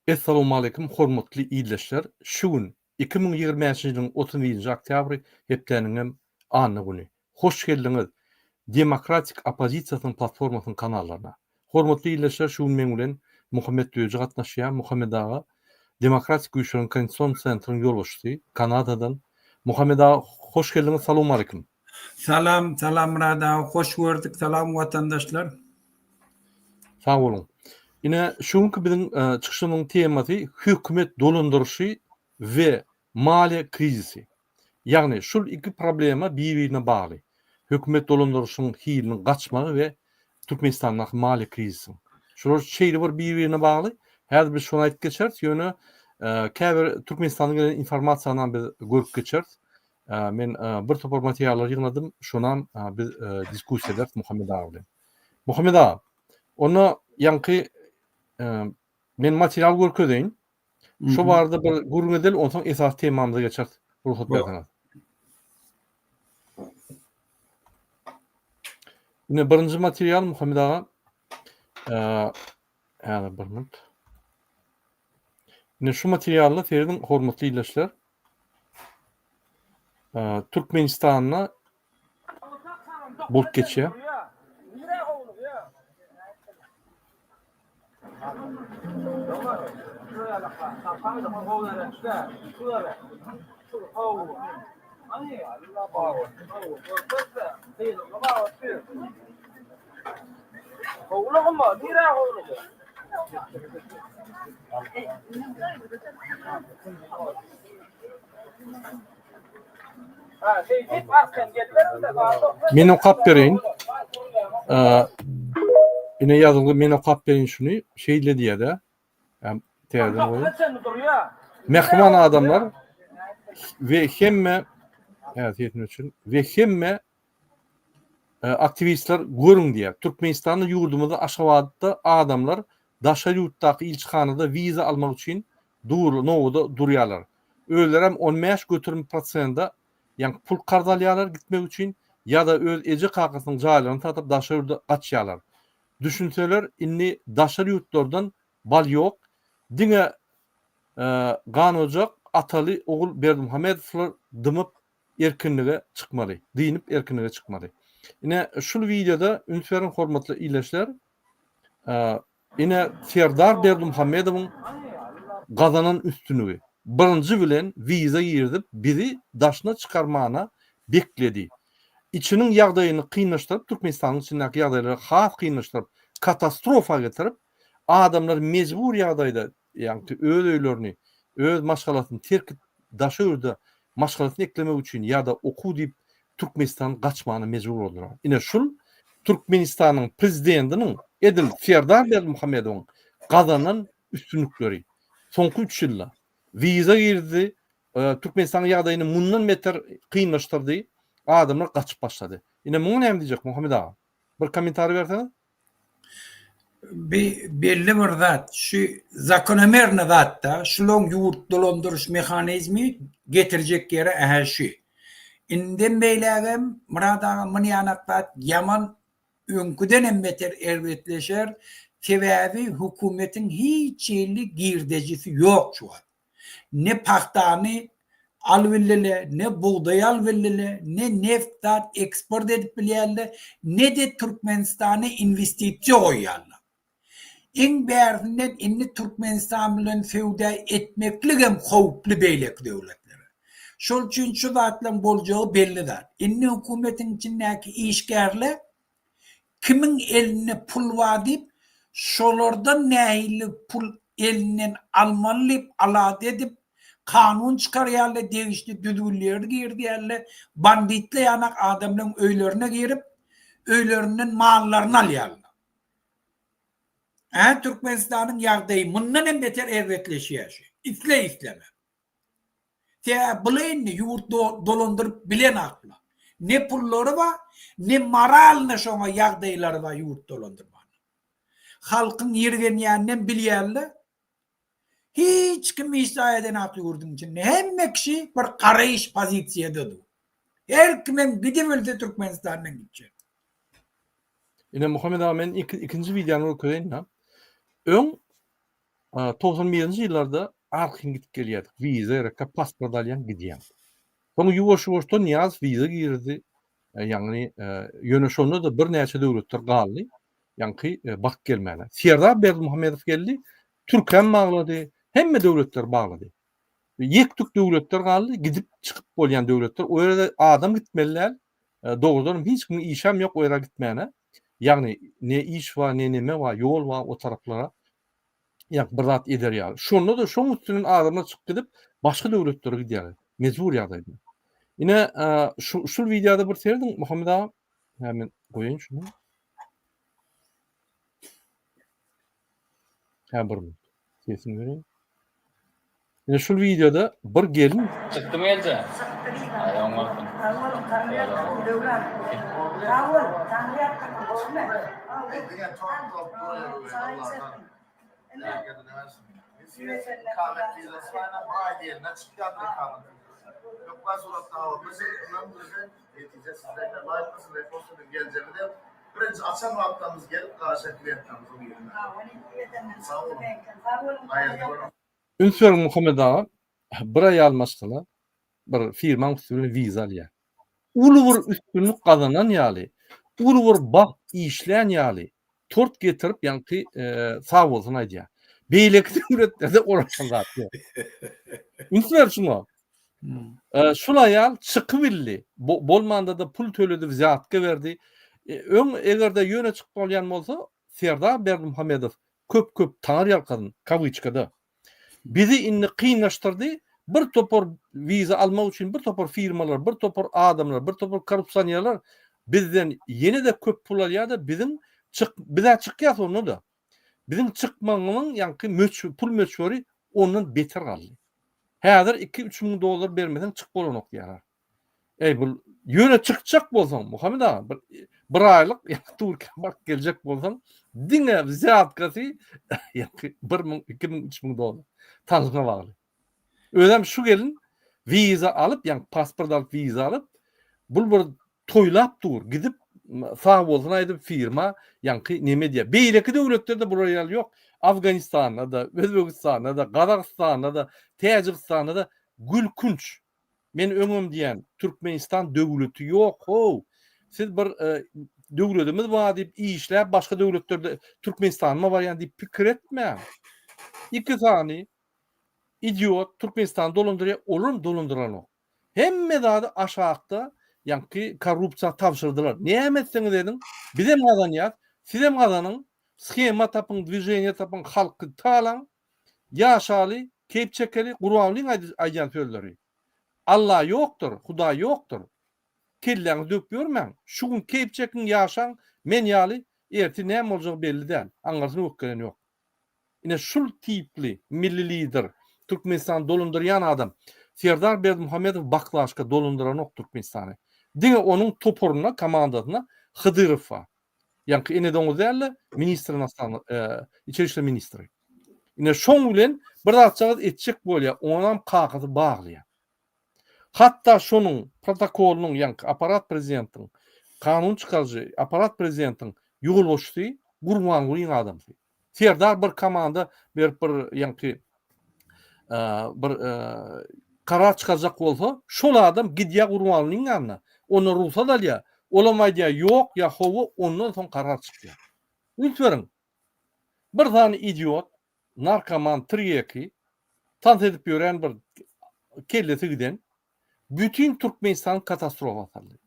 Essalawmaleýkim hormatly ildeşler şu gün 2025-nji ýylyň 31-nji oktýabry hepdäniňem anna güni. Hoş geldiňiz Demokratik oppozisiýasynyň platformasynyň kanallaryna. Hormatly ildeşler şu gün meň bilen Muhammet Düýeji gatnaşýar. Muhammet aga Demokratik güýçleriň konstitusion sentryň ýolbaşçysy Kanadadan. Muhammet aga hoş geldiňiz salowmaleýkim. Salam salam Myrat aga hoş gördük salam watandaşlar. Sag boluň. Ine şu günki biziň çykyşymyzyň temasy hökümet dolandyryşy we maliýe krizisi. Ýagny şul iki problema bir-birine bagly. Hökümet dolandyryşyň hiliniň gaçmagy we Türkmenistandaky maliýe krizisiň. Şular şeýle bir bir-birine bagly. Häzir biz şony aýdyp geçeris, ýöne käbir Türkmenistandan gelen informasiýanam biz görüp geçeris. Men bir topar materiallar ýygnadym, şonam biz diskussiýa ederis Muhammet aga bilen. Muhammet aga, onda ýaňky men material görkezeýin. Şo barada bir gürrüň edeli, onsoň esasy temamyza geçeris. Rugsat berseňiz. Ine birinji material Muhammet aga. Häzir bir minut. Ine şu materialda serediň hormatly ildeşler. Türkmenistanda bolup geçýär. Men okap bereýin. Ine ýazylgy men okap bereýin şuny. Şeýle diýýär-de. Täzeden goýuň. Mähriban adamlar we hemme häsiýetini üçin we hemme aktiwistler görüň diýýär. Türkmenistanda ýurdumyzda Aşgabatda adamlar daşary ýurtdaky ilçihanada wiza almak üçin dur nobada durýarlar. Özlerem 15 göterim prosenda ýaňky pul karz alýarlar gitmek üçin ýa-da öz eje-kakasynyň jaýlaryny satyp daşary ýurda gaçýarlar. Düşünseler indi daşary ýurtlardan bal ýok. Diňe ganojak ataly ogul Berdimuhamedowlar dymyp erkinlige çykmaly. Dynyp erkinlige çykmaly. Ine şul wideoda üns beriň hormatly ildeşler. Ine Serdar Berdimuhamedowyň gazanan üstünligi. Birinji bilen wiza girizip bizi daşyna çykarmana bekledi. Içiniň ýagdaýyny kynlaşdyryp Türkmenistanyň içindäki ýagdaýlary has kynlaşdyryp katastrofa getirip adamlar mejbur ýagdaýda ýagny öz öýlerini öz maşgalasyny terk edip daşa ýurda maşgalasyny eklemek üçin ýa-da okuw diýip Türkmenistandan gaçmana mejbur boldular. Ine şul Türkmenistanyň prezidentiniň edil Serdar Berdimuhamedowyň gazanan üstünlikleri. Soňky üç ýylda wiza girdi, Türkmenistanyň ýagdaýyny mundan beter kynlaşdyrdy, adamlar gaçyp başlady. Ine muňa näme diýjek Muhammet aga? Bir kommentariý berseňiz. Bi belli bir zat, şu zakonomerny zatda, şulaň ýurt dolandyryş mehanizmi getirjek ýeri ähä şu. Indem beýlägem Myrat aga muny ýanak zat ýaman öňküdenem beter erbetleşer, sebäbi hökümetiň hiç hili girdejisi ýok şu wagt. Ne pagtany alybildile, ne bugdaý alybildile, ne neft zat eksport edip bilýärler, ne-de Türkmenistana inwestisiýa goýýarlar. Iň bärsinden indi Türkmenistan bilen söwda etmekligem howply beýleki döwletlere. Şol üçin şu zatlaryň boljagy belli zat. Indi hökümetiň içindäki işgärler Kimiň elinde pul bar diýip, şolardan nähili pul elinden almaly diýip alada edip, kanun çykarýarlar, degişli düzgünleri girizýärler, banditler ýanak adamlaryň öýlerine girip, öýlerinden mallaryny alýarlar. Hä Türkmenistanyň ýagdaýy mundan hem beter erbetleşýär şu. Isle isleme. Sebäbi bula indi ýurt dolandyryp bilenaklar. Ne pullary bar, ne moralny şoňa ýagdaýlary bar ýurt dolandyrmana. Halkyň ýirgenýäninem bilýärler. Hiç kim hiç zat edenak ýurduň içinde. Hemme kişi bir garaýyş pozisiýada dur. Her kimem gidibilse Türkmenistandan gitjek. Ine Muhammet aga men ikinji wideony görkezeýin-de. Öň. 91-nji ýyllarda arkaýyn gidip gelýärdik. Wiza gerekkä pasport alýaň, gidýäň. Soň ýuwaş-ýuwaşdan Nyýazow wiza girizdi. Ýagny ýöne şonda-da birnäçe döwletler galdy. Ýaňky baryp gelmäne. Serdar Berdimuhamedow geldi, Türkem baglady, hemme döwletleri baglady. Ýek-tük döwletler galdy, gidip çykyp bolýan döwletler. O ýere adam gitmeli däl. Dogrudanam hiç kimiň işem ýok o ýere gitmäne. Ýagny ne iş bar, ne neme bar, ýol bar o taraplara. Ýa bir zat eder ýaly. Şonda-da şoň üstünden adamlar çykyp gidip başga döwletlere gidýärler. Mejbur ýagdaýda. Ine, şu şul wideoda bir serediň Muhammet aga. Hä men goýaýyn şuny. Hä bir minut. Sesini bereýin. Ine şul wideoda bir gelin Çykdymy gelje? Aý oň bolsun. Sag boluň Taňryýalkasyn Döwran. Sag bol Taňryýalkasyn gowumy? Çaý içersiň. Üns beriň Muhammet aga, bir aýal maşgala bir firmaň üsti bilen wiza alýar. Uly bir üstünlik gazanan ýaly, uly bir bagt işlän ýaly tort getirip ýaňky sag bolsun aýdýar. Beýleki döwletlerde olar zat ýok. Üns ber şuňa. Şul aýal çykybildi. Bolmanda-da pul töledi, wzýatka berdi. Öň eger-de ýöne çykyp bolýan bolsa, Serdar Berdimuhamedow köp-köp taňry ýalkasyn, kawyçkada. Bizi indi kynlaşdyrdy, bir topar wiza almak üçin bir topar firmalar, bir topar adamlar, bir topar korrupsionerler bizden ýene-de köp pul alýar-da, biziň çyk, biz-ä çykýas onda-da. Biziň çykmagymyň ýaňky möç, pul möçberi ondan beter galdy. Häzir iki-üç müň dollar bermeseň çyk bolanok diýýärler. Eý bul ýöne çykjak bolsaň Muhammet aga bir bir aýlyk ýa Türkiýä baryp geljek bolsaň diňe wzýatkasy ýa 1000 2000 3000 dollar tanşyňa bagly. Özem şu gelin wiza alyp ýa pasport alyp wiza alyp bul bir toýlap dur gidip sag bolsun aýdyp firma ýaňky neme edýär. Beýleki döwletlerde bular ýaly ýok. Afganistanda-da, Özbegistanda-da, Gazagystanda-da, Täjigistanda-da gülkünç. Men öňem diýän, Türkmenistan döwleti ýok how. Siz bir döwletimiz bar diýip işläp başga döwletlerde Türkmenistanyma barýan diýip pikir etmäň. Iki sany idiot Türkmenistany dolandyrýar, olam dolandyranok. Hemme zady aşakda ýaňky korrupsiýa tabşyrdylar. Näme etseňiz ediň, bizem gazanýas, sizem gazanyň, shema tapyň, dwiženiýe tapyň, halky talaň, Ýaşaly, keýp çekeli, Gurbangulyň aýdýan sözleri. Alla ýokdur, Hudaý ýokdur. Kelläňizi döwüp ýörmäň. Şu gün keýp çekiň, ýaşaň, men ýaly, ertir näme boljagy belli däl. Aňyrsyny ökgelen ýok. Ine şul tipli milli lider, Türkmenistany dolandyrýan adam Serdar Berdimuhamedow baklaşka dolandyranok Türkmenistany. Diňe onuň toparynda, komandasynda Hydyrow bar. Ýaňky ene doňuz däl-de, ministr inostranny, içeri işler ministri. Ine şoň bilen bir zatjagaz etjek bolýar, onam kakasy baglaýar. Hatda şonuň protokolynyň, ýaňky apparat prezidentiň, kanun çykaryjy apparat prezidentiň ýolbaşçysy Gurbangulyň adamsy. Serdar bir komanda berip bir ýaňky bir karar çykarjak bolsa, şol adam gidýär Gurbangulyň ýanyna, ondan rugsat alýar, olam aýdýar ýok ýa hawa, ondan soň karar çykýar. Üns beriň. Bir sany idiot, narkoman, tirýeki, tans edip ýören bir kellesi giden Bütin Türkmenistany katastrofa saldy.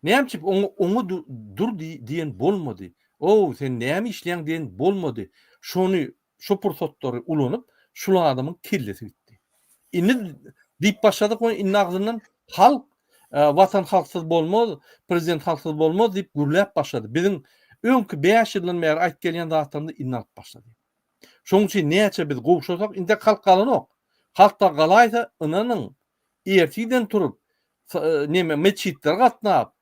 Näme üçin oňa oňa dur diýen bolmady. Ow, sen näme işleýäň diýen bolmady. Şony şo pursatlary ulanyp, şul adamyň kellesi gitdi. Indi diýip başladyk ony indi agzyndan halk watan halksyz bolmaz, prezident halksyz bolmaz diýip gürläp başlady. Biziň öňki 5 ýyldan bäri aýdyp gelýän zatlarymyzy indi alyp başlady. Şonuň üçin näçe biz gowşasak, intek halk galanok. Halkda galaýsa, ynanyň, ertiden turup, neme, metjitlere gatnap,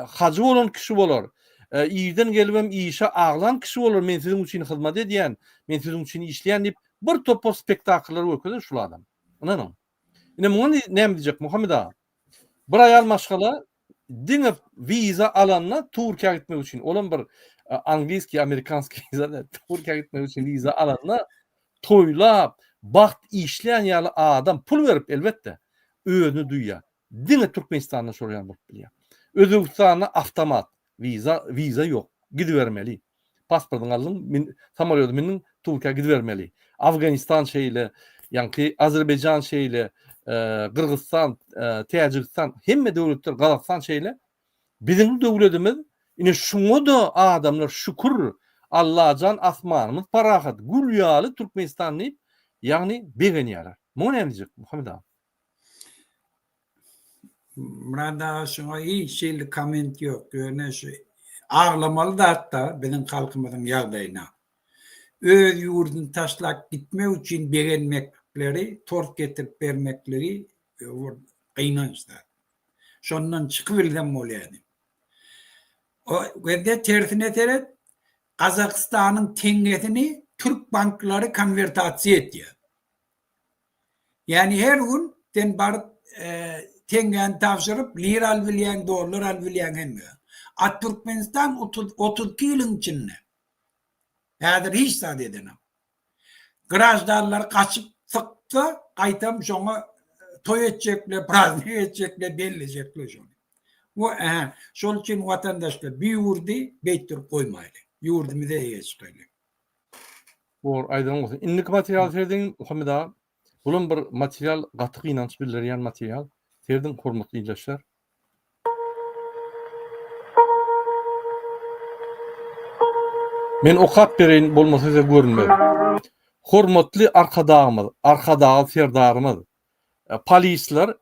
hajy bolan kişi bolar. Irden gelibem işe aglan kişi bolar, men siziň üçin hyzmat edýän, men siziň üçin işleýän diýip, bir topar spektakllar görkezer şul adam. Ynanyň. Ine muňa näme diýjek Muhammet aga? Bir aýal maşgala diňe wiza alanda Türkiýä gitmek üçin, olam bir angliýskiý, amerikanskiý wiza däl, Türkiýä gitmek üçin wiza alanda toýlap, bagt işlän ýaly adam pul berip elbetde özüni duýýar. Diňe Türkmenistanda şol ýaly bolup bilýär. Özbegistanda awtomat wiza, wiza ýok. Gidibermeli. Pasportyňy aldyň, min, samolýoda mindiň, Türkiýä gidibermeli. Afganistan şeýle, ýaňky Azerbaýjan şeýle, Gyrgyzystan, Täjigistan, hemme döwletler, Gazagystan şeýle. Biziň döwletimiz ine şuňa-da adamlar şükür, Allajan asmanymyz parahat, gül ýaly Türkmenistan diýip, ýagny begenýärler. Muňa näme diýjek Muhammet aga? Myrat aga şuňa hiç hili komment ýok. Ýöne şu aglamaly zatda biziň halkymyzyň ýagdaýyna. Öz ýurduny taşlap gitmek üçin begenmekleri, tort getirip bermekligi bir gynanç zat. Şondan çykybilsem bolýardy. O gezde tersine seret, Gazagystanyň teňňesini türk banklary konwertasiýa etýär. Ýagny her gün sen baryp teňňäni tabşyryp lira alyp bilýäň, dollar alyp bilýäň hemme. A Türkmenistan 32 ýylyň içinde häzir hiç zat edenok. Graždanlar gaçyp syksa gaýtam şoňa toý etjekler, praznik etjekler, bellejekler şony. Bu ä şol üçin watandaşlar bu ýurdy beýtdirip goýmaýly. Ýurdumyza eýe çykaýly. Bor, aýdyň bolsun. Indiki materialy serediň, Muhammet aga. Bulam bir material, gaty gynanç bildirýän material. Serediň, hormatly ildeşler. Men okap bereýin, bolmasa size görünmez. Hormatly Arkadagymyz, Arkadagly Serdarymyz, polisler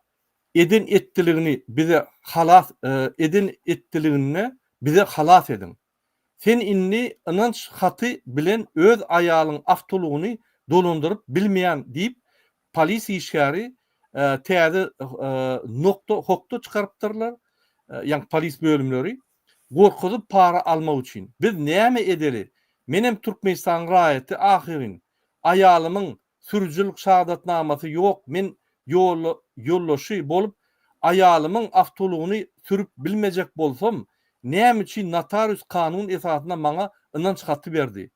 eden etdiligini bize halas eden etdiliginde bize halas ediň. Sen indi ynanç haty bilen öz aýalyň awtoulagyny dolandyryp bilmeýän diýip, polis işgäri täze nokta hokta çykarypdyrlar, ýagny polis bölümleri, gorkuzyp para almak üçin. Biz näme edeli? Menem Türkmenistanyň raýaty ahyryn. Aýalymyň Sürüjilik şahadatnamasy ýok men ýolla ýoldaşy bolup aýalymyň awtoulagyny sürüp bilmejek bolsam näme üçin notarius kanun esasynda maňa ynanç haty berdi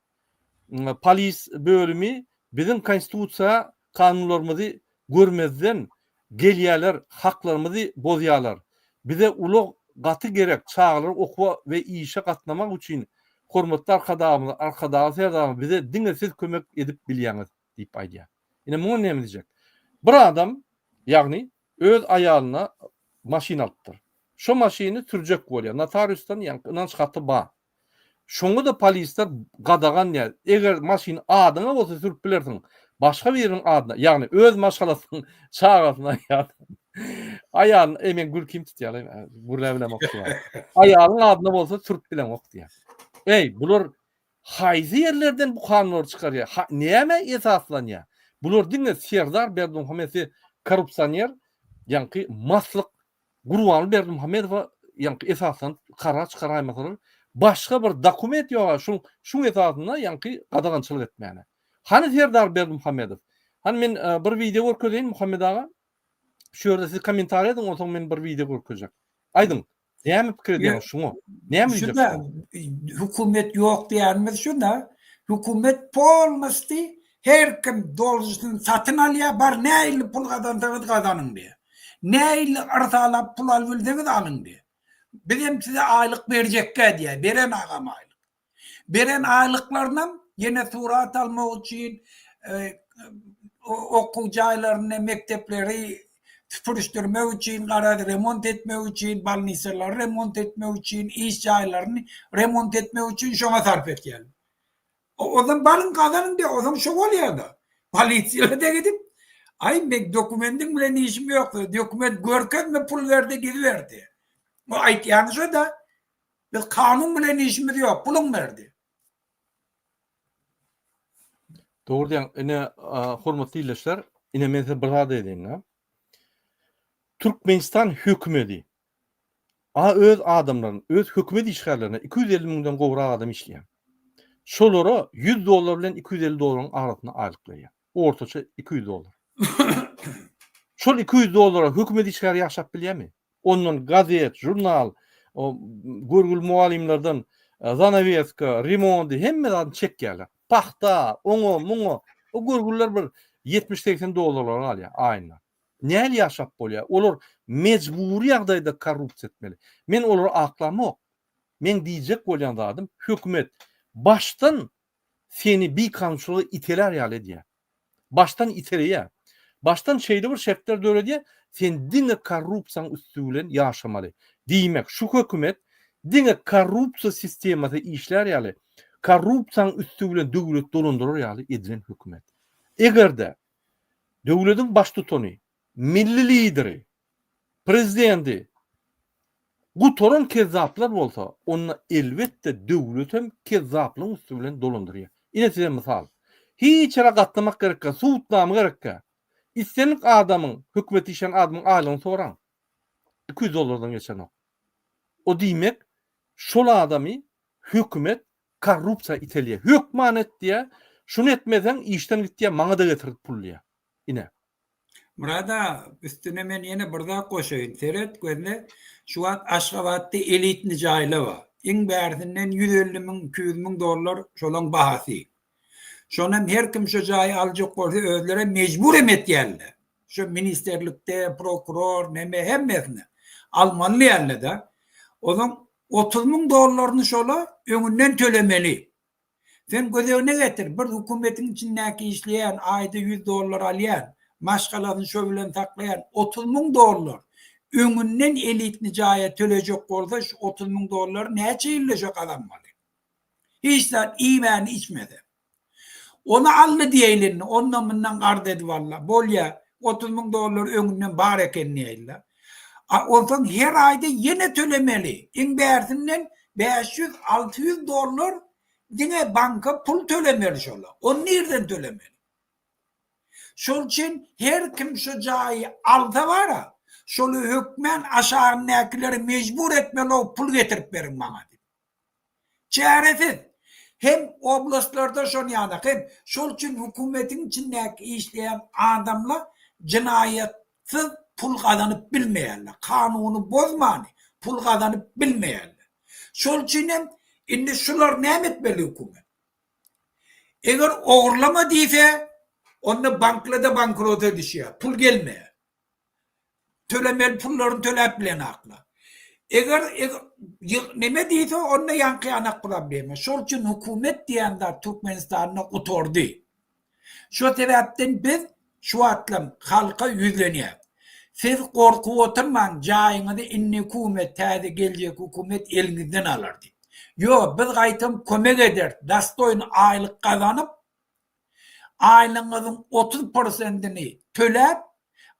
polis bölümi biziň konstitusiýa kanunlarymyzy görmezden gelýäler haklarymyzy bozýalar bize ulag gaty gerek çagalar okuwa we işe gatnamak üçin Hormatly Arkadagymyz, Arkadagly Serdarymyz bize diňe siz kömek edip bilýäňiz diýip aýdýar. Ine muňa näme diýjek? Bir adam, ýagny öz aýalyna maşyn alypdyr. Şo maşyny sürjek bolýar. Notariusdan ýaňky ynanç haty bar. Şoňa-da polisler gadagan diýýär. Eger maşyn adyňa bolsa sürüp bilersiň. Başga biriniň adyna, ýagny öz maşgalasynyň çagasyna ýa-da aýalyna, eý meň gülkim tutýar, gürläp bilemok şu wagt. Aýalyň adyna bolsa sürüp bileňok diýýär. Eý, bular haýsy ýerlerden bu kanunlary çykarýar? Ha, nämä esaslanýar? Bular diňe Serdar Berdimuhamedowy korrupsioner, ýaňky maslyk Gurbanguly Berdimuhamedowa ýaňky esaslanyp karar çykaraýmasalar, başga bir dokument ýok-a şuň şuň esasynda ýaňky gadagançylyk etmäne. Hany Serdar Berdimuhamedow? Hany men bir wideo görkezeýin Muhammet aga. Şu ýerde siz kommentariý ediň, onsoň men bir wideo görkezjek. Aýdyň, näme pikir edýäňiz şuňa? Näme diýjek? Şuda hökümet ýok diýýänimiz şuda. Hökümet polnosty her kim dolžusyny satyn alýar, bar nähili pul gazansaňyz gazanyň diýýär. Nähili yrsalap pul alyp bilseňiz alyň diýýär. Bizem size aýlyk berjekkä diýýär, beren agam aýlyk. Beren aýlyklarynam ýene surat almak üçin okuw jaýlaryny, mekdepleri süpürişdirmek üçin, garaz remont etmek üçin, bolnisalary remont etmek üçin, iş jaýlaryny remont etmek üçin şoňa sarp etýärler. Ozam baryň gazanyň diýýär, ozam şo bolýar-da. Polisiýa-da gidip, aý meň dokumentiň bilen işim ýok, dokument görkezme pul ber-de gidiber diýýär. O aýtýany şo-da. Biz kanun bilen işimiz ýok, puluň berdi. Dogry diýýäň. Ine, hormatly ildeşler, ine men size bir zat aýdaýyn-da. Türkmenistan hökümedi a öz adamlaryny, öz hökümet işgärlerine 250 müňden gowrak adam işleýär. Şolara 100 dollar bilen 250 dollaryň arasynda aýlyk berýär. Ortaça 200 dollar. Şol 200 dollara hökümet işgäri ýaşap bilýärmi? Ondan gazet, žurnal, görgüli mugallymlardan, Zanaweska, remondy, hemme zadyny çekýärler. Pahta, oňa, muňa. O görgüliler bir 70-80 dollarlara galýar aýynda. Nähili ýaşap bolýar? Olar mejbury ýagdaýda korrupsiýa etmeli. Men olary aklamok. Meň diýjek bolýan zadym, hökümet başdan seni bikanunçylyga itelär ýaly edýär. Başdan iteleýär. Başdan şeýle bir şertler döredýär, sen diňe korrupsiýaň üsti bilen ýaşamaly. Diýmek, şu hökümet diňe korrupsiýa sistemasy işlär ýaly, korrupsiýaň üsti bilen döwlet dolandyrar ýaly edilen hökümet. Eger-de döwlediň baştutany, milli lideri, prezidenti gutaran kezzaplar bolsa, onda elbetde döwletem kezzaplygyň üsti bilen dolandyrýar. Ine size mysal. Hiç ýere gatnamak gerekkä, subutnama gerekkä. Islendik adamyň, hökümetde işleýän adamyň aýlygyny soraň. 200 dollardan geçenok. O diýmek, şol adamy hökümet korrupsiýa itelýär. Hökman et diýýär. Şuny etmeseň işden gitýär, maňa-da getir pul diýýär. Ine. Myrat aga, üstüne men ýene bir zat goşaýyn. Seret, gözle, şu wagt Aşgabatda elitny jaýlar bar. Iň bärsinden 150 müň, 200 müň dollar şolaň bahasy. Şonam her kim şo jaýy aljak bolsa özlerem mejbur hem etýärler. Şo ministrlikde, prokuror, neme hemmesine almaly diýýärler-de. Ozaň 30 müň dollaryny şola öňünden tölemeli. Sen göz öňüne getir, bir hökümetiň içindäki işleýän, aýda 100 dollar alýan, maşgalasyny şo bilen saklaýan 30 müň dollar öňünden elitni jaýa tölejek bolsa şu 30 müň dollary näçe ýylda şo gazanmaly? Hiç zat iýmän içmese. Ony aldy diýeýli indi, ondan mundan karz edip aldy. Bolýa, 30 müň dollar öňünden bar eken diýeýli. A onsoň her aýda ýene tölemeli. Iň bärsinden 500-600 dollar diňe banka pul tölemeli şola. Ony nirden tölemeli? Şol üçin her kim şu jaýy alsa bara, şoly hökmän aşagyndakyleri mejbur etmeli-ow pul getirip beriň maňa diýip. Çäresiz. Hem oblastlarda şon ýaly hem şol üçin hökümetiň içindäki işleýän adamlar jenaýatsyz pul gazanyp bilmeýärler. Kanuny bozmany pul gazanyp bilmeýärler. Şol üçin hem indi şular näme etmeli hökümet? Eger ogurlama diýse, onda banklar-da bankrota düşýär, pul gelmeýär. Tölemeli pullaryny töläp bilenaklar. Eger neme diýse onda ýaňky ýanak problema. Şol üçin hökümet diýen zat Türkmenistanda gutardy. Şo sebäpden biz şu wagtlam halka ýüzlenýäs. Siz gorkup oturmaň jaýyňyzy indi hökümet täze geljek hökümet eliňizden alar diýip. Ýok biz gaýtam kömek ederis dastoýny aýlyk gazanyp Aýlygyňyzyň 30 prosentini töläp,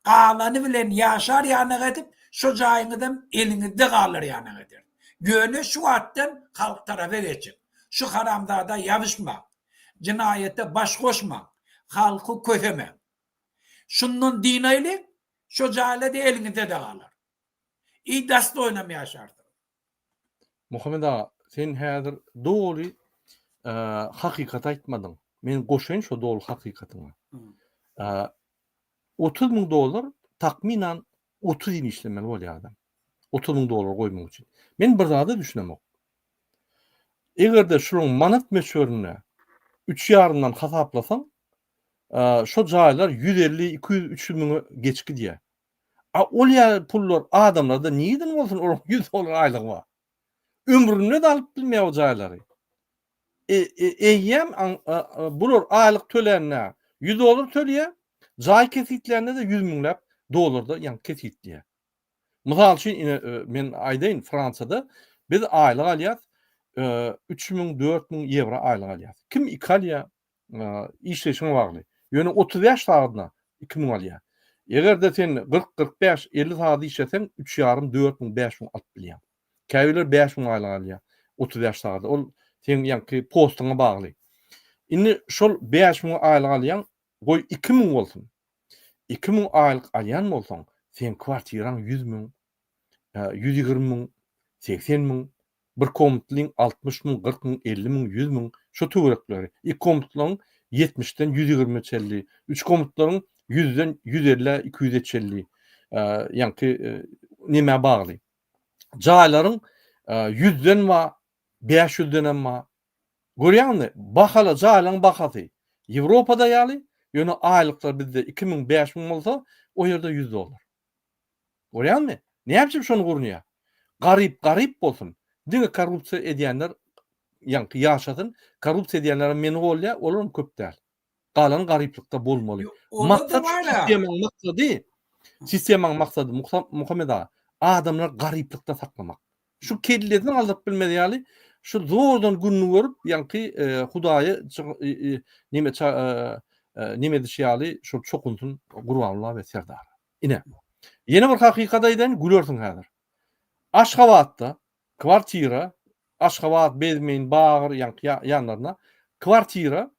galany bilen ýaşar ýanak edip, şo jaýyňyzam eliňizde galar ýanak ederis. Ýöne şu wagtdan halk tarapa geçiň. Şu haramzada ýabyşmaň. Jynaýata baş goşmaň. Halky kösemäň. Şundan dynaýlyň, şo jaýlar-da eliňizde-de galar. I dastoýnam ýaşarsyňyz. Muhammet aga, sen häzir doly hakykaty aýtmadyň. Men goşaýyn şo doly hakykatyňa. 30 müň dollar takmynan 30 ýyl işlemeli bolýar adam. 30 müň dollar goýmak üçin. Men bir zada düşünemok. Eger-de şunuň manat möçberinde üç ýarymdan hasaplasaň, şo jaýlar 150, 200, 300 müňe geçip gidýär. A ol ýaly pullar adamlarda nirden bolsun olaryň 100 dollar aýlygy bar. Ömründe-de alyp bilmeýär o jaýlary. E, e, eýýäm bular aýlyk tölände 100 dollar töleýär, jaý kesgitlände-de 100 müňläp dollarda ýaňky kesgitleýär. Mysal üçin ine e, men aýdaýyn Fransiýada biz aýlyk alýas 3000 4000 ýewro aýlyk alýas. Kim 2 alýar, işleýşiňe bagly. Ýöne 35 sagadyna 2000 alýar. Eger-de sen 40, 45, 50 sagat işleseň, 3,5, 4000, 5000 alyp bilýäň. Käbirler 5000 aýlyk alýar 35 sagada. Ol seň ýaňky postuňa bagly. Indi şol 5000 aýlyk alýaň, goý 2000 bolsun. 2000 aýlyk alýan bolsaň, seň kwartiraň 100 müň, 120 müň, 80 müň, Bir komnatlyň 60 müň, 40 müň, 50 müň, 100 müň şo töwerekleri. Iki komnatlyň 70-den 120-e çenli, üç komnatlaryň 100-den 150-e, 200-e çenli. Ýaňky nemä bagly. Jaýlaryň 100-den bar. 500-denem bar. Görýäňmi, bahaly jaýlaryň bahasy Ýewropada ýaly, ýöne aýlyklar bizde 2000, 5000 bolsa, o ýerde 100 dollar. Görýäňmi? Näme üçin şony gurnaýar? Garyp garyp bolsun. Diňe korrupsiýa edýänler ýaňky ýaşasyn. Korrupsiýa edýänlerem meni golýar, olaram köp däl. Galany garyplykda bolmaly. Maksat sistemanyň maksady, sistemanyň maksady Muhammet aga, adamlary garyplykda saklamak. Şu kellesini galdyryp bilmez ýaly, şu zordan gününi görüp, ýaňky Hudaýa neme neme edişi ýaly şol çokunsyn Gurbanguly we Serdar. Ine. Ýene bir hakykat aýdaýyn, gülersiň häzir. Aşgabatda kwartira, Aşgabat, Bezmin, Bagyr ýaňky ýanlaryna kwartira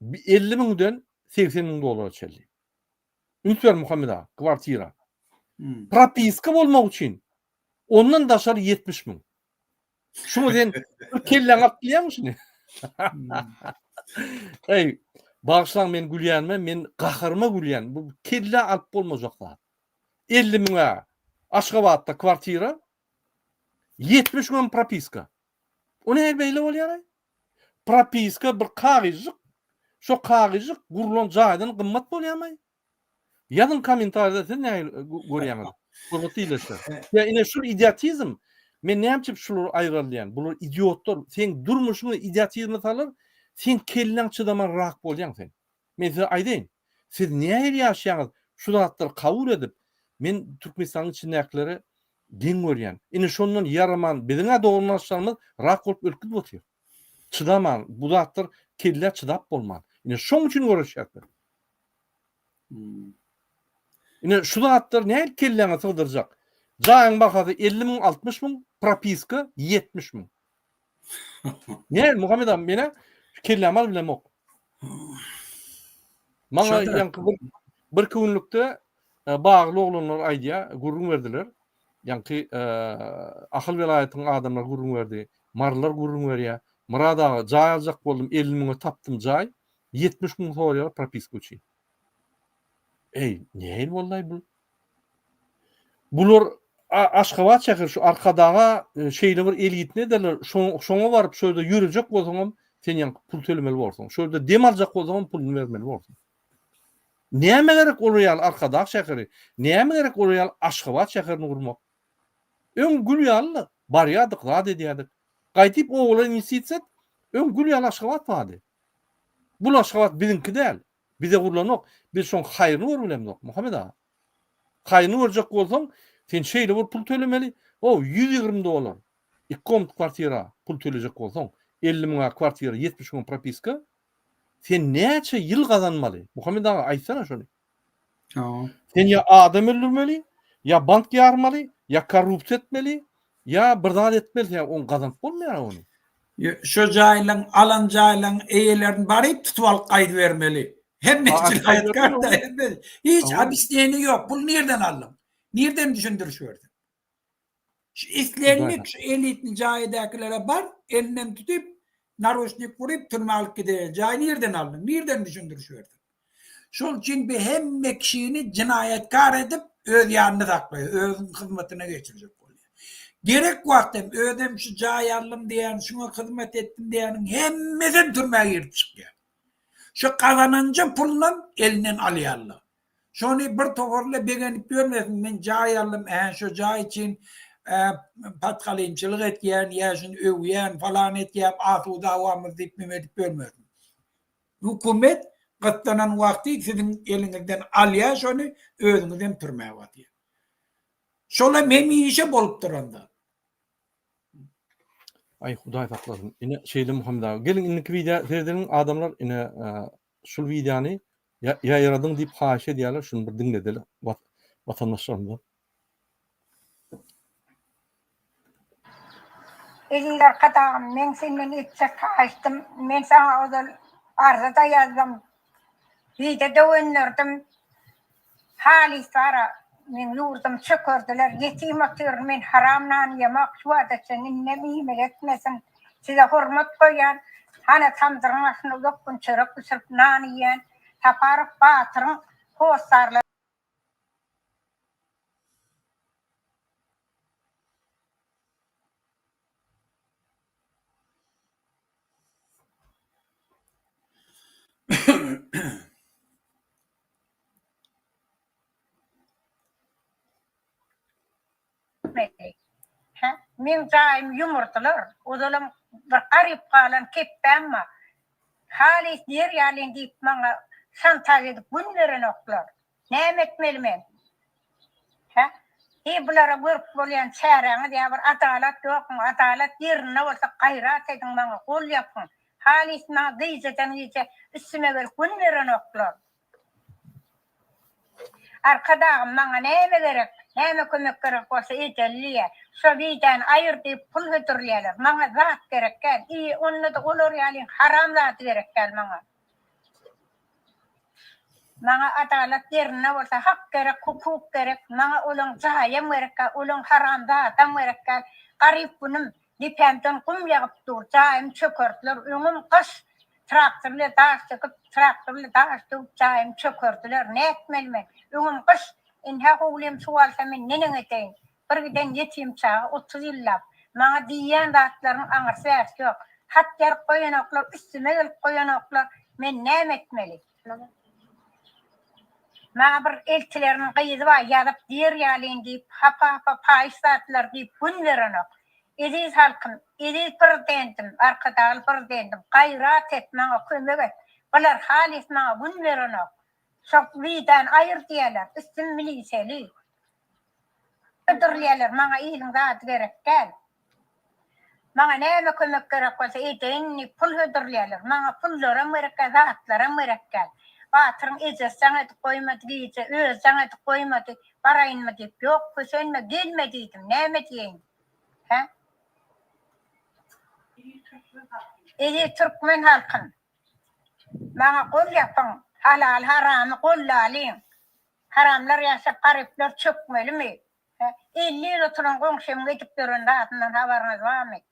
50 müňden 80 müň dollara çenli. Üns ber Muhammet aga, kwartira. Hmm. Propiska bolmak üçin ondan daşary 70 müň. Şuňa sen bir kelläňi alyp bilýäňmi şuny? Hmm. Eý, bagyşlaň men gülýänime, men gaharyma gülýän. Bu kellä alyp bolmajak zat. 50 müňe Aşgabatda kwartira, 70 müňem propiska. O nähili beýle bolýar-aý? Propiska bir kagyzjyk, şo kagyzjyk gurlan jaýdan gymmat bolýarmy? Ýazyň kommentariýada siz nähili görýäňiz? Hormatly ildeşler. Ýa ine şul idiotizm. Men näme üçin şulary aýralýan? Bular idiotlar. Seň durmuşyňa idiotizmi salar, seň kelläň çydaman rak bolýaň sen. Men size aýdaýyn. Siz nähili ýaşaýaňyz şu zatlary kabul edip, men Türkmenistanyň içindäkileri geň görýän. Ine şondan ýaraman biziň-ä dogrulaşlarymyz rak bolup ölüp gidip otyr. Çydaman, bu zatlar kellä çydap bolman. Ine şoň üçin göreşýäs biz. Ine şu zatlar nähili kelläňe sygdyrjak? Jaýyň bahasy 50 müň, 60 müň, propiska 70 müň. Ne, Muhammed abi, menä kellämi alyp bilemok. Maňa ýaňky bir bir iki günlükde e, bagly oglanlar aýdýar, gürrüň berdiler. Ýaňky e, Ahal welaýatynyň adamlary gürrüň berdi. Marylar gürrüň berýär. Myrat aga, jaý aljak boldum, 50 müňe tapdym jaý. 70 müň soraýarlar propiska üçin. Eý, nähili boldy-aý bu? Bular Aşgabat şäheri şu Arkadaga e, şeýle bir elitni ederler. Şoňa baryp şu ýerde ýörejek bolsaňam sen ýaňky pul tölemeli borsuň. Şu ýerde dem aljak bolsaňam puluny bermeli borsuň. Näme gerek olar ýaly Arkadag şäheri? Näme gerek olar ýaly Aşgabat şäherini gurmak? Öň gül ýaly barýardyk, zat edýärdik. Gaýdyp obalara inwestisiýa et, öň gül ýaly Aşgabat bardy. Bul Aşgabat biziňki däl. Bize gurlanok. Biz şoň haýryny görüp bilemzok, Muhammet aga. Haýryny görjek bolsaň, sen şeýle bir pul tölemeli, o 120 dollar. Iki komnat kwartira pul tölejek bolsaň, 50 müňe kwartira, 70 müňe propiska. Sen näçe ýyl gazanmaly? Muhammet aga, aýtsana şony. Sen ýa adam öldürmeli, ýa bank ýarmaly, ýa korrupsiýa etmeli, ýa bir zat etmeli, sen ony gazanyp bolmaýar ony. Şo jaýlaň, alan jaýlaň eýelerini baryp tutup alyp gaýdybermeli. Hemme jenaýatkär-da, hemme. Hiç obýasneniýa ýok. Pul nirden aldyň? Nirden düşündiriş berdiň? Şu islendik şu elitni jaýdakilere bar, elinden tutup, naruçnik urup türmä alyp gider. Jaýy nirden aldyň? Nirden düşündiriş berdiň? Şol üçin bi hemme kişini jenaýatkar edip öz ýanynda saklaýar, özüniň hyzmatyna geçirjek bolýar. Gerek wagt hem özem şu jaý aldym diýýän, şuňa hyzmat etdim diýýäniň hemmesem türmä girip çykýar. Şu gazananja pulunam elinden alýarlar. Şony bir toparla begenip ýörmesin, men jaý aldym, ä şo jaý üçin patgalymçylyk etýän, ýa şuny öwýän, falan etýän, asuda howamyz diýip neme edip ýörmesin. Hökümet gyssanan wagty siziň eliňizden alýar şony, özüňizem türmä basýar. Şolam hemişe bolup duran zat. Aý Hudaý saklasyn. Ine şeýle Muhammet aga. Geliň indiki wideo seredeliň adamlar ine şul wideony ýaýradyň diýip haýyş edýärler. Şuny bir diňledeli watandaşlarymyza. Eziz Arkadagym, meň senden etjek haýyştym, men saňa ozal arza-da ýazdym, wideo-da gönderdim. Halys bara, meň ýurdumy çökerdiler, ýetim otyryn, men haram nan iýemok, şu wagta çenli indem iýmeli etmesin. Size hormat goýýan, hana tamdyryň başynda uzak gün çörek bişirip nan iýen Saparow Batyryň hossarlary. etmeli? Hä? Meň jaýymy ýumurdylar. Ozalam bir garyp galan kepbäm bar. Halys diýer ýalyň diýip maňa şantaž edip gün berenoklar. Näme etmeli men? Hä? Heý bulara görüp bolýan çäräňiz ýa bir adalat ýokmy? Adalat ýerinde bolsa gaýrat ediň maňa gol ýapyň. Halys maňa gijeden gije üstüme gelip gün berenoklar. Arkadagym maňa näme gerek, näme kömek gerek bolsa edeli diýýä. Şo widany aýyr diýip pul hödürleýärler. Maňa zat gerek däl. I onda-da olar ýalyň haram zady gerek däl maňa. Maňa adalat ýerinde bolsa hak gerek, hukuk gerek. Maňa olaň jaýam gerek däl, olaň haram zadam gerek däl. Garyp günüm, depämden gum ýagyp dur, jaýymy çökertdiler, öňüm gyş, Traktor bilen daş döküp, traktor bilen daş döwüp jaýymy çökerdiler. Nätmeli men? Öňüm gyş. Indi-hä howlym suw alsa men neneň edeýin? Bir giden ýetim çaga 30 ýyllap. Maňa diýýän zatlarynyň aňyrsy-bärsi ýok. Hat ýazyp goýanoklar, üstüme gelip goýanoklar. Men näme etmeli? Maňa bir eltileriniň gyzy bar, ýazyp diýer ýalyň diýip, hapa-hapa paýyş zatlar diýip gün berenok. Eziz halkym, eziz Prezidentim, Arkadagly Prezidentim, gaýrat et, maňa kömek et. Bular halys maňa gün berenok. Şo widany aýyr diýýärler, üstüm miliseli. Öldürilýärler, maňa iliň zady gerek däl. Maňa näme kömek gerek bolsa edeýin diýip pul hödürleýärler. Maňa pullaram gerek däl, zatlaram gerek däl. Batyryň ejesi jaň edip goýmady gije, özi jaň edip goýmady. Baraýynmy diýip, ýok, kösenme, gelme diýdim. Näme diýeýin? Hä? Eziz türkmen halkym, maňa gol ýapyň, halal-haramy gollalyň. Haramlar ýaşap, garyplar çökmelimi? Hä, 50 ýyl oturan goňşymyň edip ýören zadyndan habaryňyz barmy?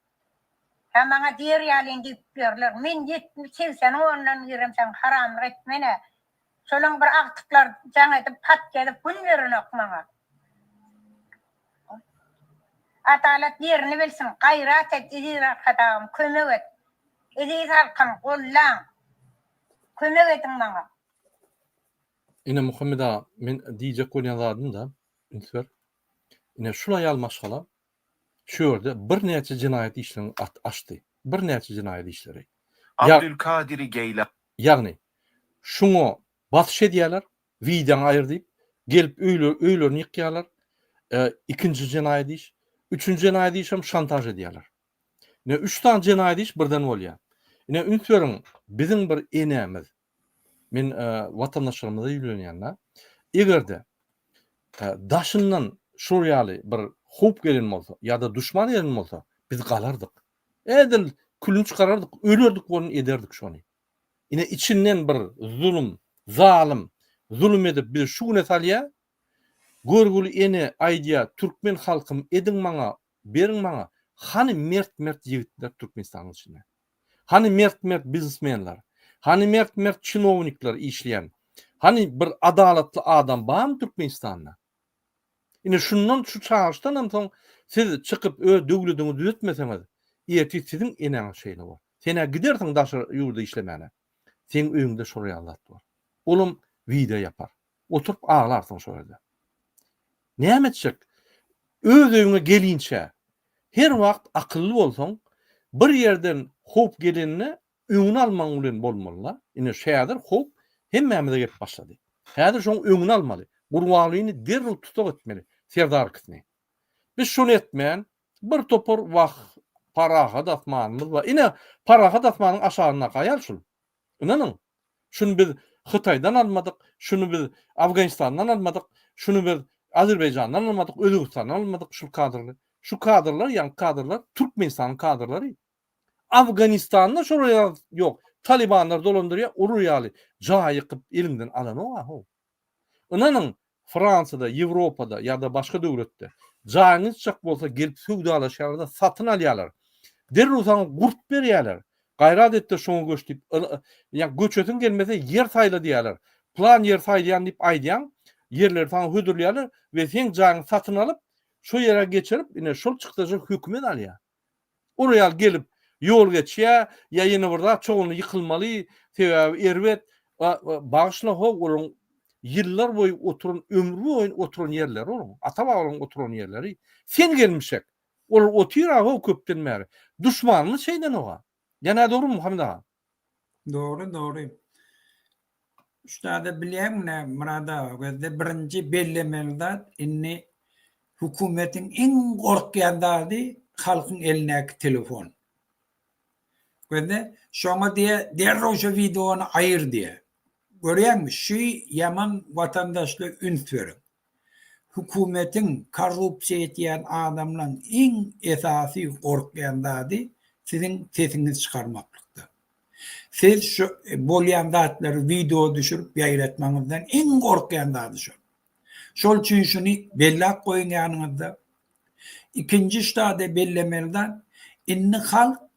Hä, maňa diýer ýalyny diýip ýörler. Men ýetmiş, segseniň ondan giremsoň haramlyk etmen-ä. Şolaň bir agtyklar jaň edip, hat ýazyp gün berenok maňa. Adalat ýerini bilsin, gaýrat et eziz Arkadagym, kömek et. Eziz halkym, gollaň. Kömek ediň maňa. Ine Muhammet aga, men diýjek bolýan zadym-da, üns ber. Ine şul aýal maşgala şu ýerde birnäçe jenaýat işlerini at açdy. Birnäçe jenaýat işleri. Abdülkadiri Geýlany. Ýagny, şuňa basyş edýärler, wideoňy aýyr diýip, gelip öýle öýlerini ýykýarlar. E, ikinji jenaýat iş. Üçünji jenaýat işem şantaž edýärler. Ine üç sany jenaýat iş birden bolýar. Ine üns beriň, biziň bir enemiz, Men watandaşlarymyza ýüzlenýän-de, eger-de daşyndan şol ýaly bir howp gelen bolsa ýa-da duşman gelen bolsa, biz galardyk. Edil külüni çykarardyk, ölerdik bolun ederdik şony. Ine içinden bir zulum, zalym zulum edip bizi şu güne salýar. Görgüli ene aýdýar, türkmen halkym ediň maňa, beriň maňa. Hany mert-mert ýigitler Türkmenistanyň içinde? Hany mert-mert biznesmenler? Hany mert-mert çinownikler işleýän? Hany bir adalatly adam barmy Türkmenistanda? Ine şundan şu çagyryşdanam soň siz çykyp öz döwlediňizi düzetmeseňiz, ertir siziň eneňiz şeýle bor. Sen-ä gidersiň daşary ýurda işlemäne. Seň öýüňde şol ýaly zat bor. Olam wideo ýapar. Oturyp aglarsyň şo ýerde. Näme etjek? Öz öýüňe gelinçä, her wagt akylly bolsaň, bir ýerden howp gelende öňüni almagyň bilen bolmaly-da. Ine şäzir howp hemmämize gelip başlady. Häzir şoň öňüni almaly. Gurbangulyny derrew tussag etmeli, Serdar ikisini. Biz şony etmän, bir topar wah, parahat asmanymyz bar. Ine, parahat asmanyň aşagyndaky aýal şul. Ynanyň, Şuny biz Hytaýdan almadyk, şuny biz Afganistandan almadyk, şuny biz Azerbaýjandan almadyk, Özbegistandan almadyk şul kadrlary. Şu kadrlar, ýaňky kadrlar Türkmenistanyň kadrlary. Afganistanda şolar ýaly ýok. Talibanlar dolandyrýar, urur ýaly jaý ýykyp eliňden alanok-a how. Ynanyň, Fransiýada, Ýewropada ýa-da başga döwletde jaýyňy ýykjak bolsa gelip söwdalaşýarlar-da satyn alýarlar. Derrew saňa gurt berýärler. Gaýrat et-de şoňa göç diýip, ýa göçesiň gelmese ýer saýla diýýärler. Plan ýer saýlaýan diýip aýdýaň, ýerleri saňa hödürleýärler we seň jaýyňy satyn alyp, şo ýere geçirip, ine şol çykdajy hökümet alýar. Olar ýaly gelip ýol geçýär, ýa ýene bir zat, çoguny ýykylmaly, sebäbi erbet, bagyşla how olaryň. ýyllar boýy oturan, ömri boýy oturan ýerleri olaryň, ata-babalaryň oturan ýerleri. Sen gelmişek. Olar otyr-a-how köpden bäri. Duşmanymyz şeýdenok-a. Ýa nädogrymy Muhammet aga? Dogry, dogry. Şu zady bilýäňmi nä Myrat aga, gözde birinji bellemeli zat indi hökümetiň iň gorkýan zady halkyň elindäki telefon. Gözde şoňa diýe derrew şu wideony aýyr diýe. Görýäňmi şu ýaman watandaşlar üns beriň. Hökümetiň korrupsiýa etýän adamlaň iň esasy gorkýan zady siziň sesiňizi çykarmaklykda. Siz şu bolýan zatlary wideo düşürip ýaýratmaňyzdan iň gorkýan zady şol. Şol üçin şuny belläp goýuň ýanyňyzda. Ikinji ştada bellemeli zat, indi halk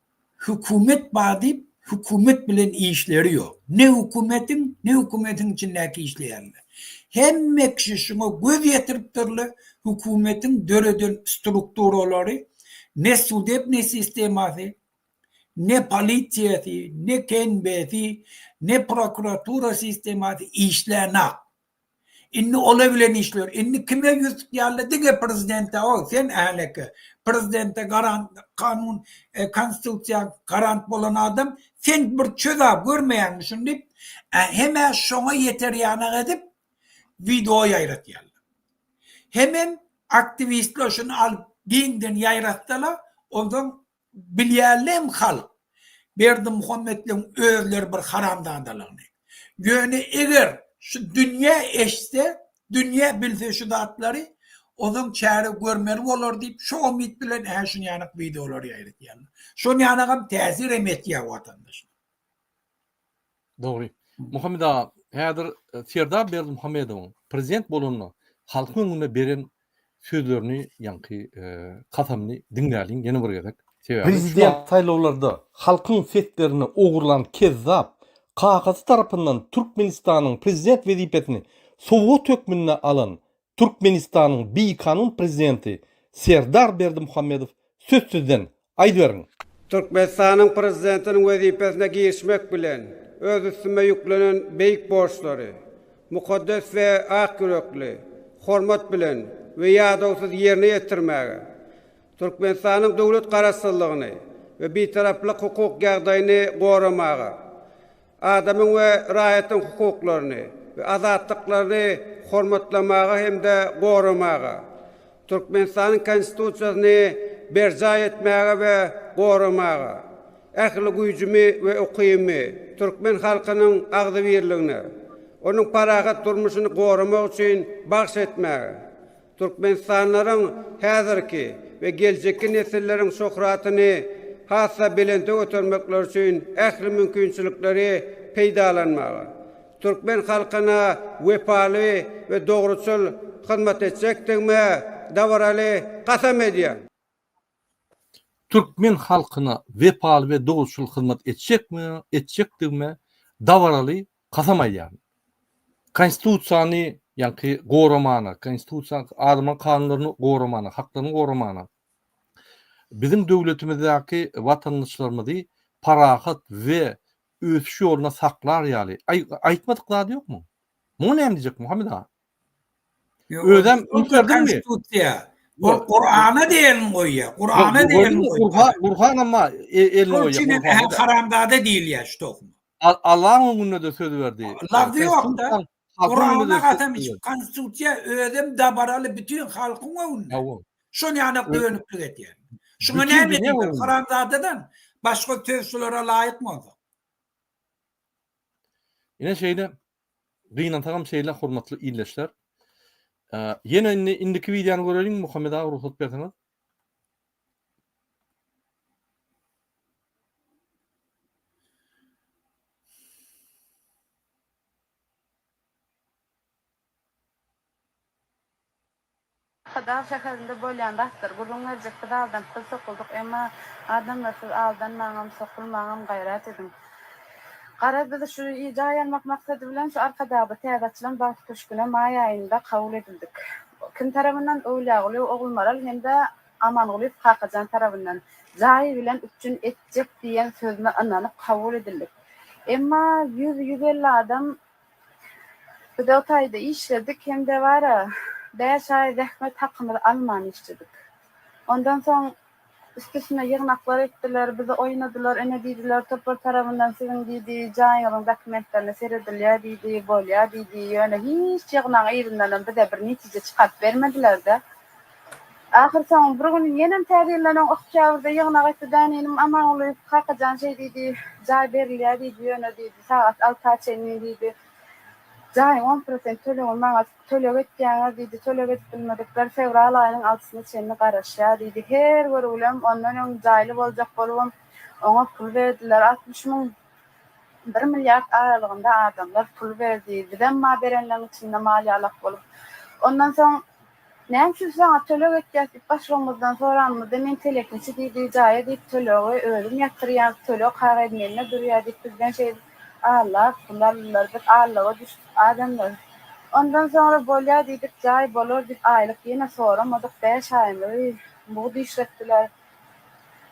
Hökümet bar diýip, hökümet bilen işleri ýok. Ne hökümetiň, ne hökümetiň içindäki işleýänler. Hemme kişi şuňa göz ýetiripdirler, hökümetiň döreden strukturalary, ne sudebnyý sistemasy, ne polisiýasy, ne KNB-si, ne prokuratura sistemasy işlänok. Indi ola bilen işler. Indi kime ýüz tutýarlar diňe prezidente o sen äleke. Prezidente garant kanun e, konstitusiýa garant bolan adam sen bir çöz-a görmeýäňmi şuny diýip hemä şoňa ýeter ýanak edip wideo ýaýratýarlar. Hemem aktiwistler şuny alyp giňden ýaýratsalar onsoň Bilýärlem halk Berdimuhametleň özleri bir haramzadalygyny. Ýöne eger şu dünýä eştse, dünýä bilse şu zatlary, onsoň çäre görmeli bolar diýip şo umyt bilen hä şunýanak wideolary ýaýradýarlar. Şonýanagam täsirem etýär watandaşlar. Dogry. Muhammet aga, häzir Serdar Berdimuhamedowyň prezident bolanda halkyň öňünde beren sözlerini, ýaňky kasamyny diňläliň ýene bir gezek. Sebäbi Prezident saýlawlarda halkyň seslerini ogurlan kezzap, kakasy tarapyndan Türkmenistanyň prezident wezipesini sowgat hökmünde alan Türkmenistanyň bikanun prezidenti Serdar Berdimuhamedow söz sizden, aýdyberiň! Türkmenistanyň Prezidentiniň wezipesine girişmek bilen, öz üstüme ýüklenen beýik borçlary mukaddes we ak ýürekli, hormat bilen we ýadawsyz ýerine ýetirmäge, Türkmenistanyň döwlet Garaşsyzlygyny we Bitaraplyk hukuk ýagdaýyny goramaga, Adamyň we raýatyň hukuklaryny we azatlyklaryny hormatlamaga hem-de goramaga, Türkmenistanyň Konstitusiýasyny berjaý etmäge we goramaga, ähli güýjümi we ukybymy türkmen halkynyň agzybirligine, onuň parahat durmuşyny goramak üçin bagyş etmäge, Türkmenistanlylaryň häzirki we geljekki nesilleriň şöhratyny has-da belente götermekleri üçin ähli mümkinçilikleri peýdalanmaga, türkmen halkyna wepaly we dogruçyl hyzmat etjekdigime dabaraly kasam edýän. Türkmen halkyna wepaly we dogruçyl hyzmat etjekmi, etjekdigime dabaraly kasam aýdýaryn. Konstitusiýany ýaňky goramana, konstitusiýa adamlaryň kanunlaryny goramana, haklaryny goramana, biziň döwletimizdäki watandaşlarymyzy parahat we ösüş ýolunda saklar ýaly, aý, aýtmadyk zady ýokmy? Muňa näme diýjek Muhammet aga? Özem üns berdiňmi? Konstitusiýa. Ol Kurana da elini goýýar. Kurana da elini goýýar. Gurhan amma e, elini goýýar. Şonuň üçin haramzada diýilýär şu tohum. Allaň öňünde-de söz berdi. Lafzy ýok-da. Kurana kasam içip, konstitusiýa özem dabaraly bütin halkyň öňünde. Şony ýanak dönüklik edýär. Şuňa näme diýmeli? Haramzadadan başga söz şulara laýykmy onsoň? Ine şeýle Gynansagam şeýle hormatly ildeşler. Ýene indi indiki wideony göreliň Muhammet aga rugsat berseňiz. Arkadag şäherinde bolýan zatlary gürrüň berjek biz aldanyp biz sokuldyk emma adamlar siz aldanmaňam sokulmaňam gaýrat ediň. Garaz biz şu jaý almak maksady bilen şu Arkadagda täze açylan Bagt köşgüne maý aýynda kabul edildik. Kim tarabyndan Öwlýagulyýew Ogulmaral hem-de Amangulyýew Kakajan tarabyndan jaý bilen üpjün etjek diýen sözüne ynanyp kabul edildik. Emma ýüz, 150 adam. Biz o taýda işledik hem-de bara bäş aý zähmet hakymyzy alman işledik. Ondan soň üstesine ýygnaklar etdiler, bizi oýnadylar, ine diýdiler, topar tarabyndan siziň diýdi, jaýyňyzyň dokumentlerine seredilýär diýdi, bolýar diýdi, ýöne hiç ýygnagyň yzyndanam bize bir netije çykaryp bermediler-de. Ahyrsoňy bir gün ýenem täze ýyldan öň oktýabrda ýygnak etdi däninim Amangulyýew Kakajan şeý diýdi, jaý berilýär diýdi, ýöne diýdi, sagat alta çenli diýdi. Jaýyň on prosent tölegini maňa töleg etýäňiz diýdi, töleg edip bilmedikler fewral aýynyň altysyna çenli garaşýar diýdi. Her görgülem ondan öň jaýly boljak bolubam oňa pul berdiler. 60 müň, bir milliard aralygynda adamlar pul berdi. Bizem ma berenleň içinde mal ýalak bolup. Ondan soň Näme üçin saňa töleg etýäs diýip başlygymyzdan soranymyzda men telekeçi diýdi, jaýa diýip tölegi özüm ýatyrýan, töleg kagyz mende durýar diýip bizden şeýdip aldap pul aldylar, biz aldawa düşdük adamlar. Ondan soňra bolýa diýdik jaý bolar diýip aýlyk ýene soramadyk bäş aýymyzy mugt işletdiler.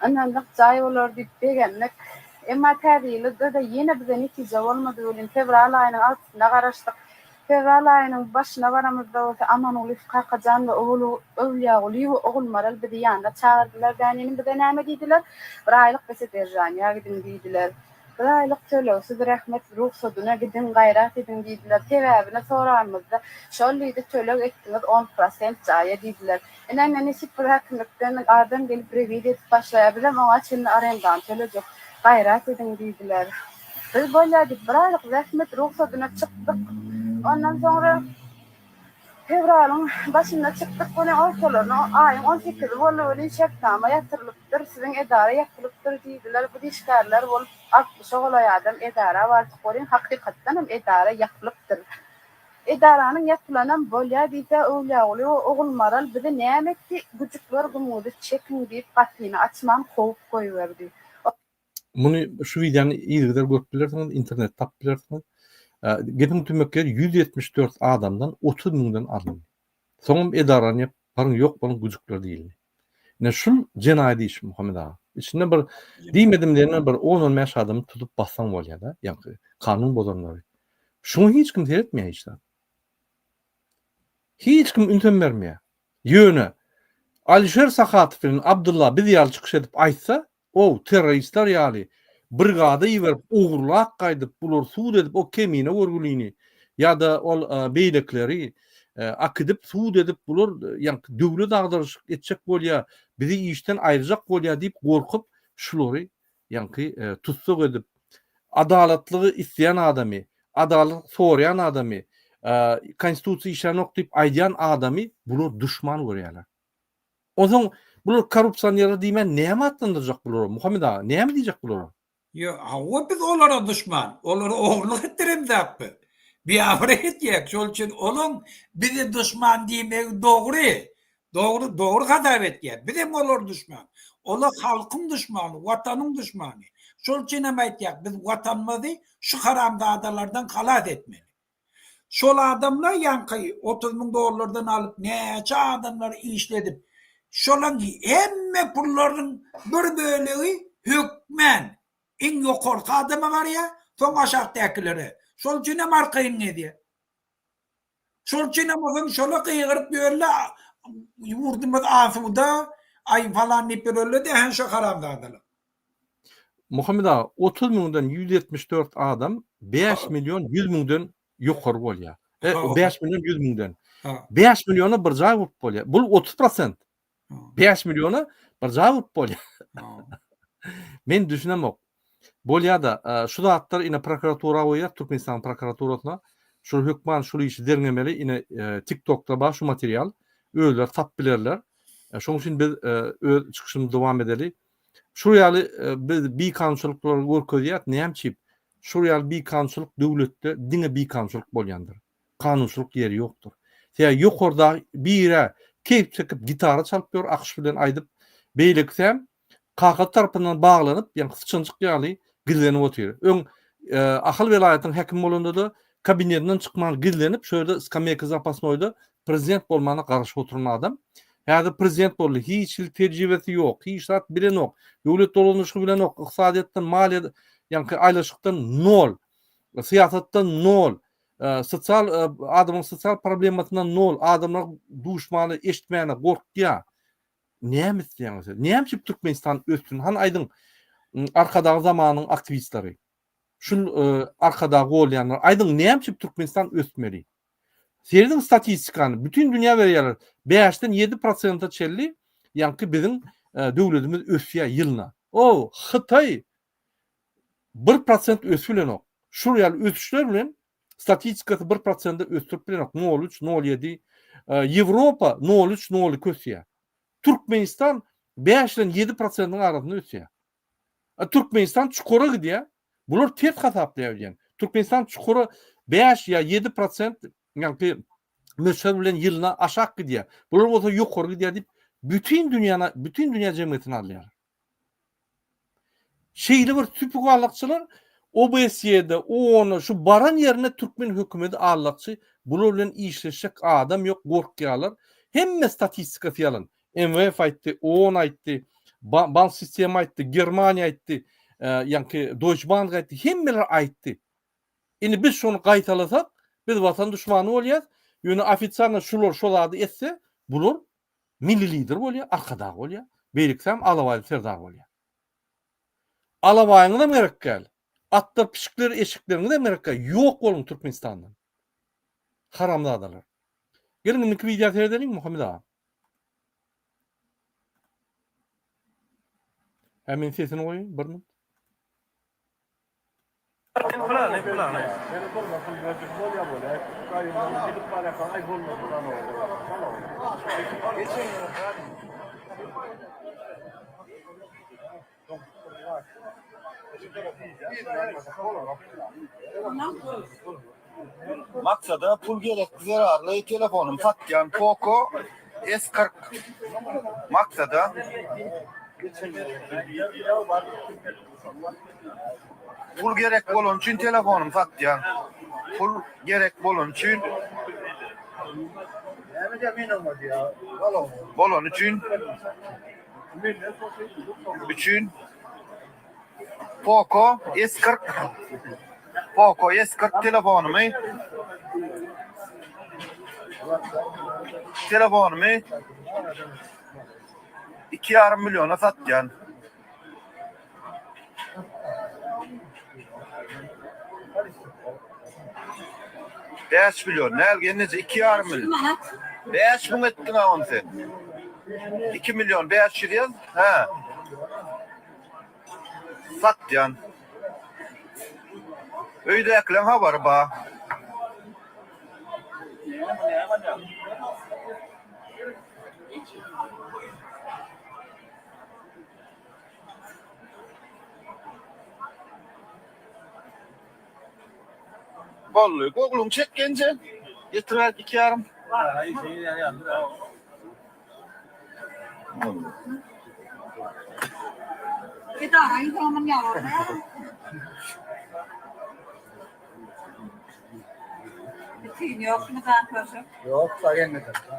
Ynandyk jaý bolar diýip begendik. Emma täze ýylda-da ýene bize netije bolmady welin fewral aýynyň altysyna garaşdyk. Fewral aýynyň başyna baramyzda bolsa Amangulyýew Kakajan we Öwlýagulyýewa Ogulmaral bizi ýanyna çagyrdylar. Däninim bize näme diýdiler? Bir aýlyk besederžaniýa gidiň diýdiler. Bir aýlyk tölegsiz rehmet rugsadyna gidiň gaýrat ediň diýdiler. Sebäbini soranymyzda şol diýdi töleg etdiňiz on prosent jaýa diýdiler. Ine indi nesip bir häkimlikden adam gelip rewiziýa edip başlaýar bizem oňa çenli arendany tölejek gaýrat ediň diýdiler. Biz bolýa diýip bir aýlyk zähmet rugsadyna çykdyk. Ondan soňra fewralyň başynda çykdyk welin ortalaryna aýyň on sekizi boldy welin şertnama ýatyrylypdyr siziň edara ýapylypdyr diýdiler. Biz işgärler bolup altmyşa golaý adam edara bardyk welin hakykatdanam edara ýapylypdyr. Edaranyň ýapylanam bolýa diýse Öwlýaguly we Ogulmaral bizi näme etdi güjükler gumyňyzy çekiň diýip gapyny açman kowup goýberdi. Muny şu wideony yzygider görüp bilersiňiz, internetde tapyp bilersiňiz. Gepiň tümmek ýeri 174 adamdan 30 müňden alyndy. Soňam edarany ýap, baryň ýok boluň güjükler diýildi. Ine şul jenaýat işi Muhammet aga. Içinde bir diýmedim diýenden bir 10-15 adamy tutup bassaň bolýar-da, ýaňky kanun bozanlary. Şuňa hiç kim seretmeýär hiç zat. Hiç kim ünsem bermeýär. Ýöne Alişer Sahatow bilen Abdylla biz ýaly çykyş edip aýtsa, Ow, terroristler ýaly brigada iberip ogurlap gaýdyp bulary sud edip o Kemine görgülini ýa-da ol beýlekileri akidip sud edip bular ýaňky döwlet agdaryşyk etjek bolýa bizi işden aýyrjak bolýa diýip gorkup şulary ýaňky tussag edip adalatlygy isleýän adamy adalat soraýan adamy konstitusiýa işlänok diýip aýdýan adamy bular duşman görýärler. Onsoň bular korrupsionerler diýmän näme atlandyrjak bulara Muhammet aga näme diýjek bulara? Ýok hawa biz olara duşman. Olara ogurlyk etdiremzok biz. Biabraý etýäk. Şol üçin olaň bize duşman diýmegi dogry. Dogry dogry hasap etýär. Bizem olara duşman. Olar halkyň duşmany, watanyň duşmany. Şol üçin hem aýtýak biz watanymyzy şu haramzadalardan halas etmeli. Şol adamlar ýaňky 30 müň dollardan alyp näçe adamlary işledip, şolaň hemme pullarynyň bir bölegi hökmän iň ýokarky adama barýar, soň aşakdakilere. Şol üçin hem arkaýyn gezýär. Şol üçin hem ozan şola gygyryp ýörler, ýurdumyz asuda, aý falan diýip ýörerler-de, hä şo haramzadalar. Muhammet aga, 30 müňden 174 adam 5 million 100 müňden ýokary bolýar. E, 5 million 100 müňden. 5 milliona bir jaý gurup bolýar. Bu 30 prosent. 5 milliona bir jaý gurup bolýar. Men düşünemok. Bolýar-da, şu zatlar ine prokuratura goýýar, Türkmenistanyň prokuraturasyna. Şul hökman şul işi derňemeli. Ine TikTokda bar şu material. Özleri tapyp bilerler. Şonuň üçin biz öz çykyşymyzy dowam edeli. Şul ýaly biz bikanunçylyklary görkezýäs, näme üçin? Şul ýaly bikanunçylyk döwletde diňe bikanunçylyk bolýandyr. Kanunçylyk ýeri ýokdur. Sebäbi ýokarda birä keýp çekip gitara çalyp ýör, akyş bilen aýdyp, beýlekisem kakasy tarapyndan baglanyp, ýaňky syçanjyk ýaly gizlenip otyr. Öň Ahal welaýatynyň häkimi bolanda-da kabinetinden çykman gizlenip, şo ýerde skameýka zapasnoýda prezident bolmana garaşyp oturan adam. Häzir prezident boldy, hiç hili tejribesi ýok, hiç zat bilenok, döwlet dolanyşygy bilenok, ykdysadyýetden, maliýe, ýaňky aýlaşykdan nol, syýasatdan nol. Sosial adamyň sosial problemasyndan nol, adamlar duşmany eşitmäne gorkýar. Näme isleýäňiz siz? Näme üçin Türkmenistan össün? Hany aýdyň Arkadag zamanyň aktiwistleri. Şul Arkadag golýanlar aýdyň näme üçin Türkmenistan ösmeli? Serediň statistikany, bütin dünýä berýärler. Bäşden ýedi prosente çenli ýaňky biziň döwletimiz ösýär ýylyna. O Hytaý bir prosent ösüp bilenok. Şul ýaly ösüşler bilen statistikasy bir prosente ösdürip bilenok. Nol üç, nol ýedi. Ýewropa nol üç, nol iki ösýär. Türkmenistan bäş bilen ýedi prosentiň arasynda ösýär. Türkmenistan çukura gidýär. Bular ters hasaplaýar öýdýän. Türkmenistan çukura 5 ýa 7 prosent ýagny möçber bilen ýylyna aşak gidýär. Bular bolsa ýokary gidýär diýip bütin dünýäni, bütin dünýä jemgyýetini alýar. Şeýle bir süpük allakçylar OBSE-de, OON-da şu baran ýerinde türkmen hökümeti allakçy, bular bilen işleşjek adam ýok, gorkýarlar. Hemme statistikasy ýalan. MWF aýtdy, OON aýtdy, bank sistema aýtdy, Germaniýa aýtdy, ýaňky Deutsche Bank aýtdy, hemmeler aýtdy. Indi biz şony gaýtalasak, biz watan duşmany bolýas. Ýöne ofitsialno şular şo zady etse, bular milli lider bolýar, arkadag bolýar. Beýlekisi hem Alabaýly serdar bolýar. Alabaýyňyzam gerek däl. Atlar, pişikler, eşekleriňizem gerek däl. Ýok boluň Türkmenistandan. Haramzadalar. Geliň indiki wideo seredeliň Muhammet aga. Hä men sesini goýaýyn bir minut. Maksada pul gerek zerarly telefonym satýan Poco S 40 Maksada Pul gerek bolany üçin telefonym satýan Pul gerek bolany üçin Bolany üçin Üçin Poco S 40 Poco S 40 telefonymy Telefonymy iki ýarym milliona satýan. 5 million näl gelneje iki ýarym million. 5000 etdiň-a ony sen. 2 million 500 ýaz. Hä. Satýan. Öýdäkileň habary ba. Boldy. Gogluň çek genje. Getiräýt iki ýarym.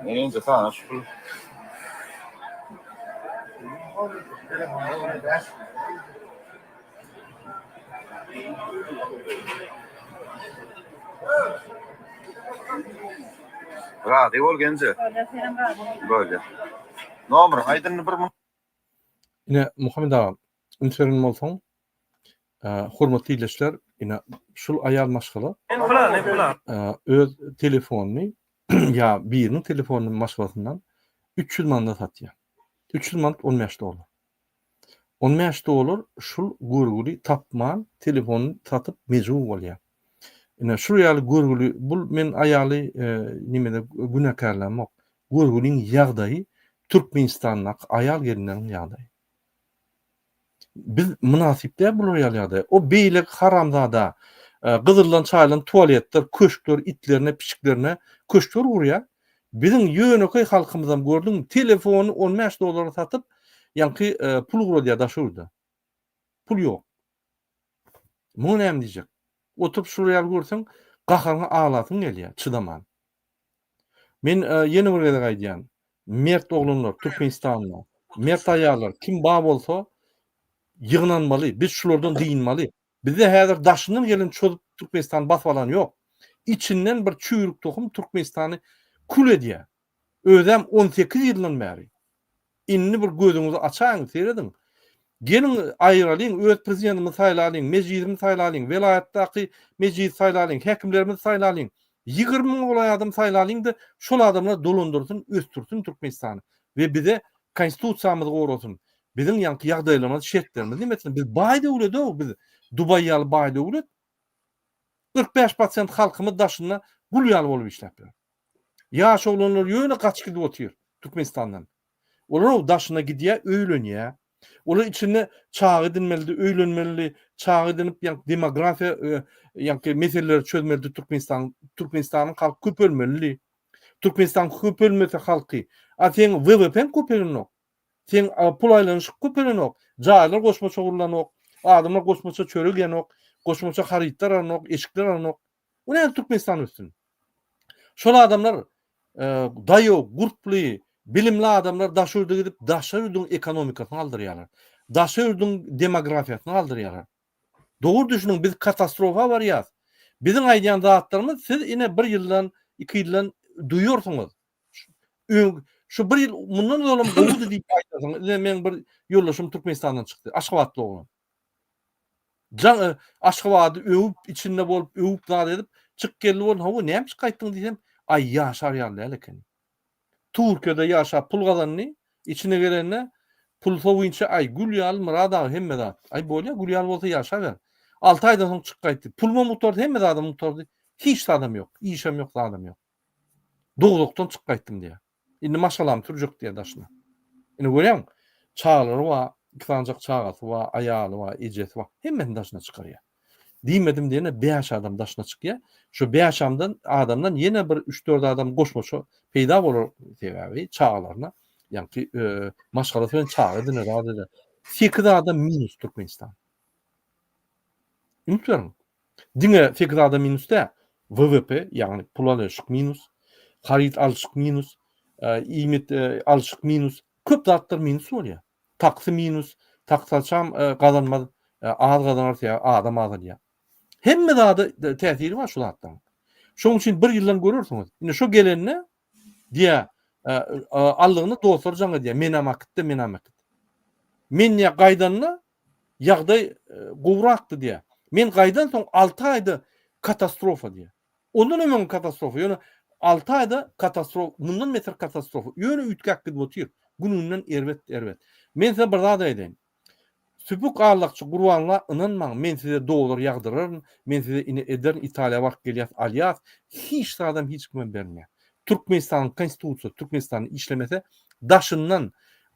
Ýene sana şu pul. Razy bol genje. Bolýa. Nomeryňy aýt indi bir mun. Ine Muhammet aga, üns beren bolsaň, hormatly ildeşler, ine şul aýal maşgala öz telefonyny ýa biriniň telefonyny maşgalasyndan 300 manada satýar. 300 manat 15 dollar. 15 dollar şul görgüli tapman telefonyny satyp mejbur bolýar. Ine şul ýaly görgüli bul men aýaly nimede günäkärlämok. Görgüliň ýagdaýy Türkmenistandaky aýal gelinleriň ýagdaýy. Biz mynasyp däl bular ýaly ýagdaýa. O beýleki haramzada gyzyldan çaýylan tualetler, köşkler itlerine, pişiklerine köşkler gurýar. Biziň ýönekeý halkymyzam gördüňmi telefony 15 dollara satyp ýaňky pul ugradýar daşary ýurda. Pul ýok. Muňa näme diýjek? Oturyp şular ýaly görseň gaharyňa aglasyň gelýär çydaman. Men ýene bir gezek aýdýan. Mert oglanlar Türkmenistanda, mert aýallar kim bar bolsa ýygnanmaly. Biz şulardan dynmaly. Bizde häzir daşyndan gelen çozup Türkmenistany basyp alan ýok. Içinden bir çüýrük tohum Türkmenistany kül edýär. Özem 18 ýyldan bäri. Indi bir gözüňizi açaýyň, serediň. Geliň aýralyň, öz prezidentimizi saýlalyň, mejlisimizi saýlalyň, welaýatdaky mejlisi saýlalyň, häkimlerimizi saýlalyň. 20 müňe golaý adam saýlalyň-da, şol adamlar dolandyrsyn, ösdürsin Türkmenistany we bize konstitusiýamyzy gorasyn. Biziň ýaňky ýagdaýlarymyz, şertlerimiz neme etsin? Biz baý döwlet-ow, biz Dubaý ýaly baý döwlet. 45 prosent halkymyz daşynda gul ýaly bolup işläp ýör. Ýaş oglanlar ýöne gaçyp gidip otyr Türkmenistandan. Olar daşyna gidýär, öýlenýär. Olar içinde çaga edinmelidi, öýlenmelidi, çaga edinip ýa demografiýa ýa meseleleri çözmelidi Türkmenistan, Türkmenistanyň halky köpelmelidi. Türkmenistan köpelmese halky, a seň WWP-ň köpelenok. Seň pul aýlanyşyk köpelenok, jaýlar goşmaça gurlanok, adamlar goşmaça çörek iýenok, goşmaça harytlar alanok, eşikler alanok. O nädip Türkmenistan össün? Şol adamlar daýaw, gurply, bilimli adamlar daşary ýurda gidip, daşary ýurduň ekonomikasyny galdyrýarlar. Daşary ýurduň demografiýasyny galdyrýarlar. Dogry düşüniň, biz katastrofa barýas. Biziň aýdýan zatlarymyz siz ine bir ýyldan, iki ýyldan duýarsyňyz. Öň şu bir ýyl mundan ozalam gowudy diýip aýdarsyňyz. Ine meň bir ýoldaşym Türkmenistandan çykdy. Aşgabatly oglan. Jaň Aşgabady öwüp, içinde bolup, öwüp zat edip, çyk geldi boldy. Hawa, näme üçin gaýtdyň diýsem, aý ýaşar ýaly däl ekeni. Türkiýede ýaşap pul gazandy, içine gelende pul sowynça aý gül ýaly Myrat aga hemme zat. Aý bolýa gül ýaly bolsa ýaşaber. 6 aýdan soň çyk gaýtdy. Pulumam gutardy, hemme zadam gutardy. Hiç zadam ýok, işem ýok, zadam ýok. Dowzahdan çykyp gaýtdym diýýär. Indi maşgalamy sürjek diýýär daşyna. Indi görýäňmi? Çagalary bar, iki sanjak çagasy bar, aýaly bar, ejesi bar. Hemmesini daşyna çykarýar. Diýmedim diýene bäş adam daşyna çykýar. Şu bäş adamdan, adamdan ýene bir üç-dört adam goşmaça peýda bolar sebäbi çagalaryna, ýaňky maşgalasy bilen çaga ediner, zat eder. Sekiz adam minus Türkmenistan. Üns beriň. Diňe 8 adam minus däl. WWP, ýagny pul alyşyk minus, haryt alyşyk minus, iýmit alyşyk minus, köp zatlar minus bolýar. Taksi minus, taksaçam gazanmaz, az gazanar sebäbi adam azalýar. Hemme zada täsiri bar şu zatlaryň. Şonuň üçin bir ýyldan görersiňiz. Indi şu gelende diýä aldygyna dostlar jaň edýär. Menam akitde, menam akit. Men diýä gaýdanda ýagdaý gowrakdy diýýär. Men gaýdan soň 6 aýda katastrofa diýýär. Ondan hem öň katastrofa, ýöne 6 aýda katastrofa, mundan beter katastrofa. Ýöne üýtgäp gidip otyr. Gün-günden erbet, erbet. Men size bir zat aýdaýyn. Süpük allakçy Gurbanla ynanmaň, men size dollar ýagdyraryn, men size ine ederin, Italiýa baryp gelýäs, alýas. Hiç zadam hiç kime bermeýär. Türkmenistanyň konstitusiýasy Türkmenistanda işlemese, daşyndan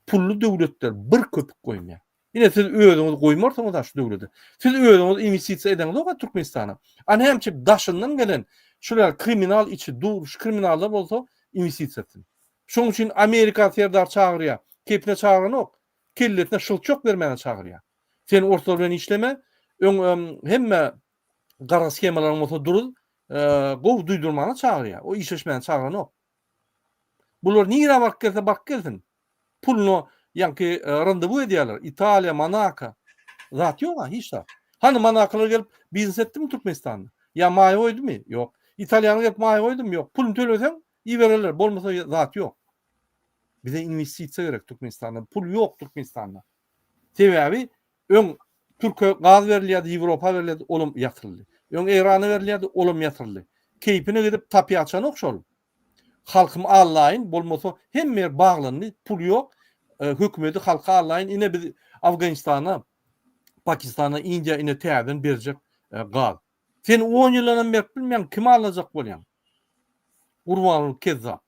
pully döwletler bir köpük goýmaýar. Ine siz özüňiz goýmarsyňyz-a şu döwlete. Siz özüňiz inwestisiýa edeňizok-a Türkmenistana. A näme üçin daşyndan gelen şul ýaly kriminal içi dur, şu kriminallar bolsa inwestisiýa etsin. Şonuň üçin Amerika serdar çagyrýar. Kepine çagyranok. Kellesine şylçok bermäne çagyrýar. Sen orslar bilen işleme. Öň hemme gara shemalaryň bolsa duruz, gowy duýdurmana çagyrýar. O işleşmäne çagyranok. Bular nirä baryp gelse baryp gelsin. Puluna ýaňky randewu edýärler. Italiýa, Monako. Zat ýok-a, hiç zat. Hany Monakolar gelip biznes etdimi Türkmenistanda? Ýa maýa goýdumy? Ýok. Italýanlar gelip maýa goýdumy? Ýok. Puluny töleseň, ibererler, bolmasa zat ýok. Bize inwestisiýa gerek Türkmenistanda. Pul ýok Türkmenistanda. Sebäbi öň Türke gaz berilýärdi, Ýewropa berilýärdi, olam ýatyryldy. Öň Eýrana berilýärdi, olam ýatyryldy. Keýpine gidip tapy açanok şol. Halkymy allaýyn, bolmasa hemme ýer baglandy, pul ýok. Hökümeti halka allaýyn, ine biz Afganistana, Pakistana, Indiýa ine täzeden berjek gaz. Sen 10 ýyldanam berip bilmeýäň, kimi allajak bolýaň? Gurbanguly kezzap.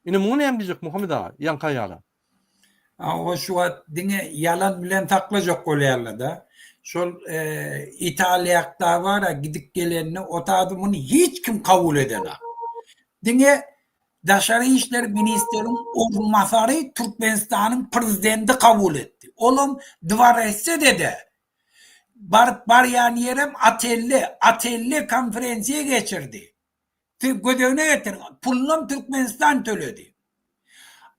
Ine muňa näme diýjek Muhammet aga, ýaňky aýala? A o şu wagt diňe ýalan bilen saklajak bolýarlar-da. Şol Italiýakda bar-a gidip gelenini o taýda muny hiç kim kabul edenak. Diňe Daşary işler ministeriň orunbasary Türkmenistanyň prezidenti kabul etdi. Olam dworese-de-de. Baryp barýan ýerem otelde, otelde konferensiýa geçirdi. Siz göz öňüne getiriň, pulunam Türkmenistan töledi.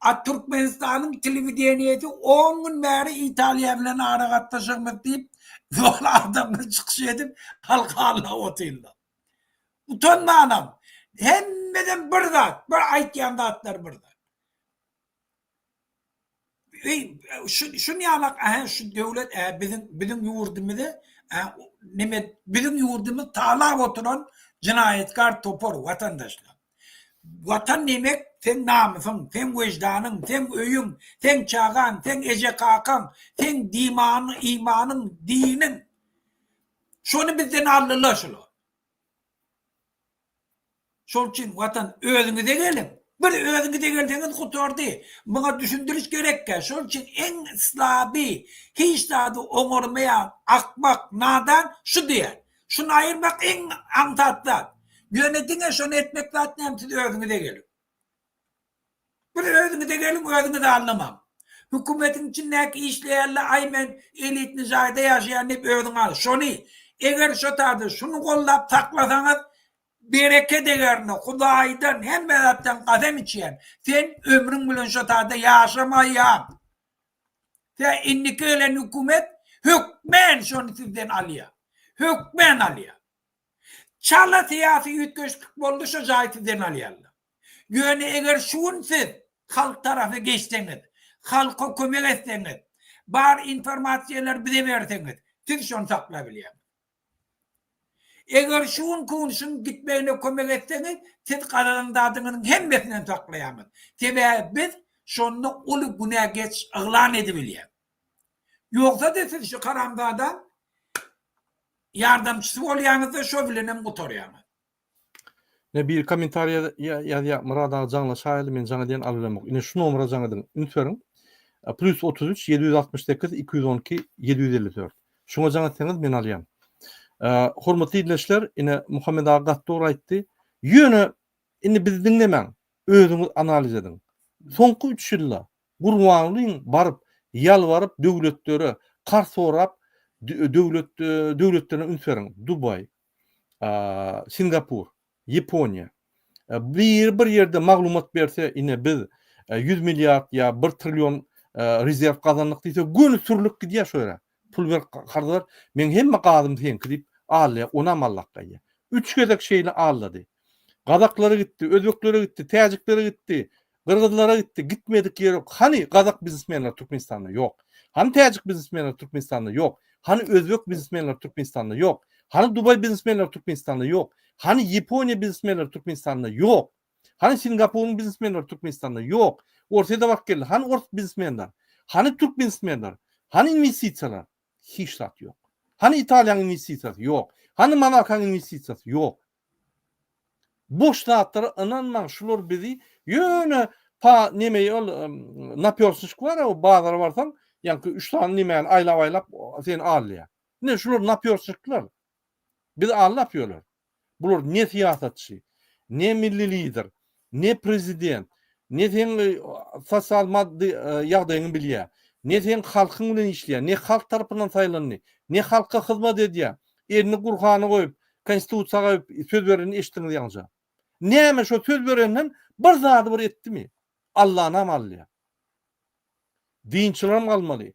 A Türkmenistanyň telewideniýesi on gün bäri Italiýa bilen aragatnaşygymyz diýip, zol adamlar çykyş edip, halky aldap otyrlar. Utanmanam. Hemmeden bir zat, bir aýtýan zatlary bir zat. Eý, şu şun ýalak ähä şu döwlet ä biziň biziň ýurdumyzy ä neme biziň ýurdumyz talap oturan jenaýatkar topar watandaşlar. Watan diýmek seň namysyň, seň wejdanyň, seň öýüň, seň çagaň, seň eje-kakaň, seň dimanyň, imanyň, diniň. Şony bizden aldylar şular. Şol üçin Watan özüňize geliň. Bir özüňize gelseňiz gutardy. Muňa düşündiriş gerekkä. Şol üçin iň slaby, hiç zady oňarmaýan, akmak, nadan şu diýýär. Şuny aýyrmak iň aňsat zat. Ýöne diňe şony etmek zat näme siz özüňize geliň. Bir özüňize geliň özüňizi aldamaň. Hökümetiň içindäki işleýänler aý men elitni jaýda ýaşaýan diýip özüňi al. Şony eger şo taýda şuny goldap saklasaňyz bereket egerine hudaýdan hemme zatdan kasam içýän sen ömrüň bilen şo taýda ýaşamaýaň. Tä indiki gelen hökümet hökmän şony sizden alýar. Hökmän alýar. Çala syýasy üýtgeşiklik boldy şo jaýy sizden alýarlar. Ýöne eger şu gün siz halk tarapa geçseňiz, halka kömek etseňiz, bar informasiýalary bize berseňiz, siz şony saklabilýäňiz. Eger şu günki gün şuň gitmegine kömek etseňiz, siz gazanan zadyňyzyň hemmesinem saklaýaňyz. Sebäbi biz şonda uly günä geç yglan edibilýäs. Ýogsa-da siz şu haramzada ýardamçysy bolýaňyz-da şo bilenem gutarýaňyz. Ine biri kommentariýa ýazýar Myrat aga jaňlaşaýaly men jaň edýän alybilemok. Ine şu nomera jaň ediň. Üns beriň. Plus 33 768 212 754. Şuňa jaň etseňiz men alýan. Hormatly ildeşler, ine Muhammet aga gaty dogry aýtdy. Ýöne indi bizi diňlemäň. Özüňiz analiz ediň. Soňky 3 ýylda Gurbangulyň baryp ýalbaryp döwletlere karz sorap döwlet döwletlerine üns beriň. Dubaý, Singapur, Ýaponiýa. Biri bir ýerde maglumat berse, ine biz 100 milliard ýa 1 trillion rezerw gazandyk diýse, göni sürlüp gidýär şo ýere. Pul ber, karz ber, meň hemme gazym seňki diýip alýar, onam allap gaýýar. Üç gezek şeýle aldady. Gazaklara gitdi, özbeklere gitdi, täjiklere gitdi, gyrgyzlara gitdi, gitmedik ýeri ýok. Hany gazak biznesmenleri Türkmenistanda ýok. Hany täjik biznesmenleri Türkmenistanda ýok. Hany özbek biznesmenleri Türkmenistanda ýok. Hany Dubaý biznesmenleri Türkmenistanda ýok. Hany Ýaponiýa biznesmenleri Türkmenistanda ýok. Hany Singapuryň biznesmenleri Türkmenistanda ýok. Orsýete baryp geldi. Hany ors biznesmenler? Hany türk biznesmenler? Hany inwestisiýalar? Hiç zat ýok. Hany Italiýanyň inwestisiýasy? Ýok. Hany Monakanyň inwestisiýasy? Ýok. Boş zatlara ynanmaň şular bizi ýöne pa neme ol napýorsnyşk bar o bazara barsaň ýaňky üç sany nemäni aýlap aýlap seni alýar. Ine şular napýorsnyşklar. Bizi aldap ýörler. Bular ne syýasatçy, ne milli lider, ne prezident, ne seň sosial maddy ýagdaýyňy bilýär, ne seň halkyň bilen işleýär, ne halk tarapyndan saýlandy, ne halka hyzmat edýär. Elini Gurhana goýup, Konstitusiýa goýup söz berenini eşitdiňiz ýaňyja. Näme şo söz berenden bir zady bir etdimi? Allanam alýar. Dinçilerem almaly.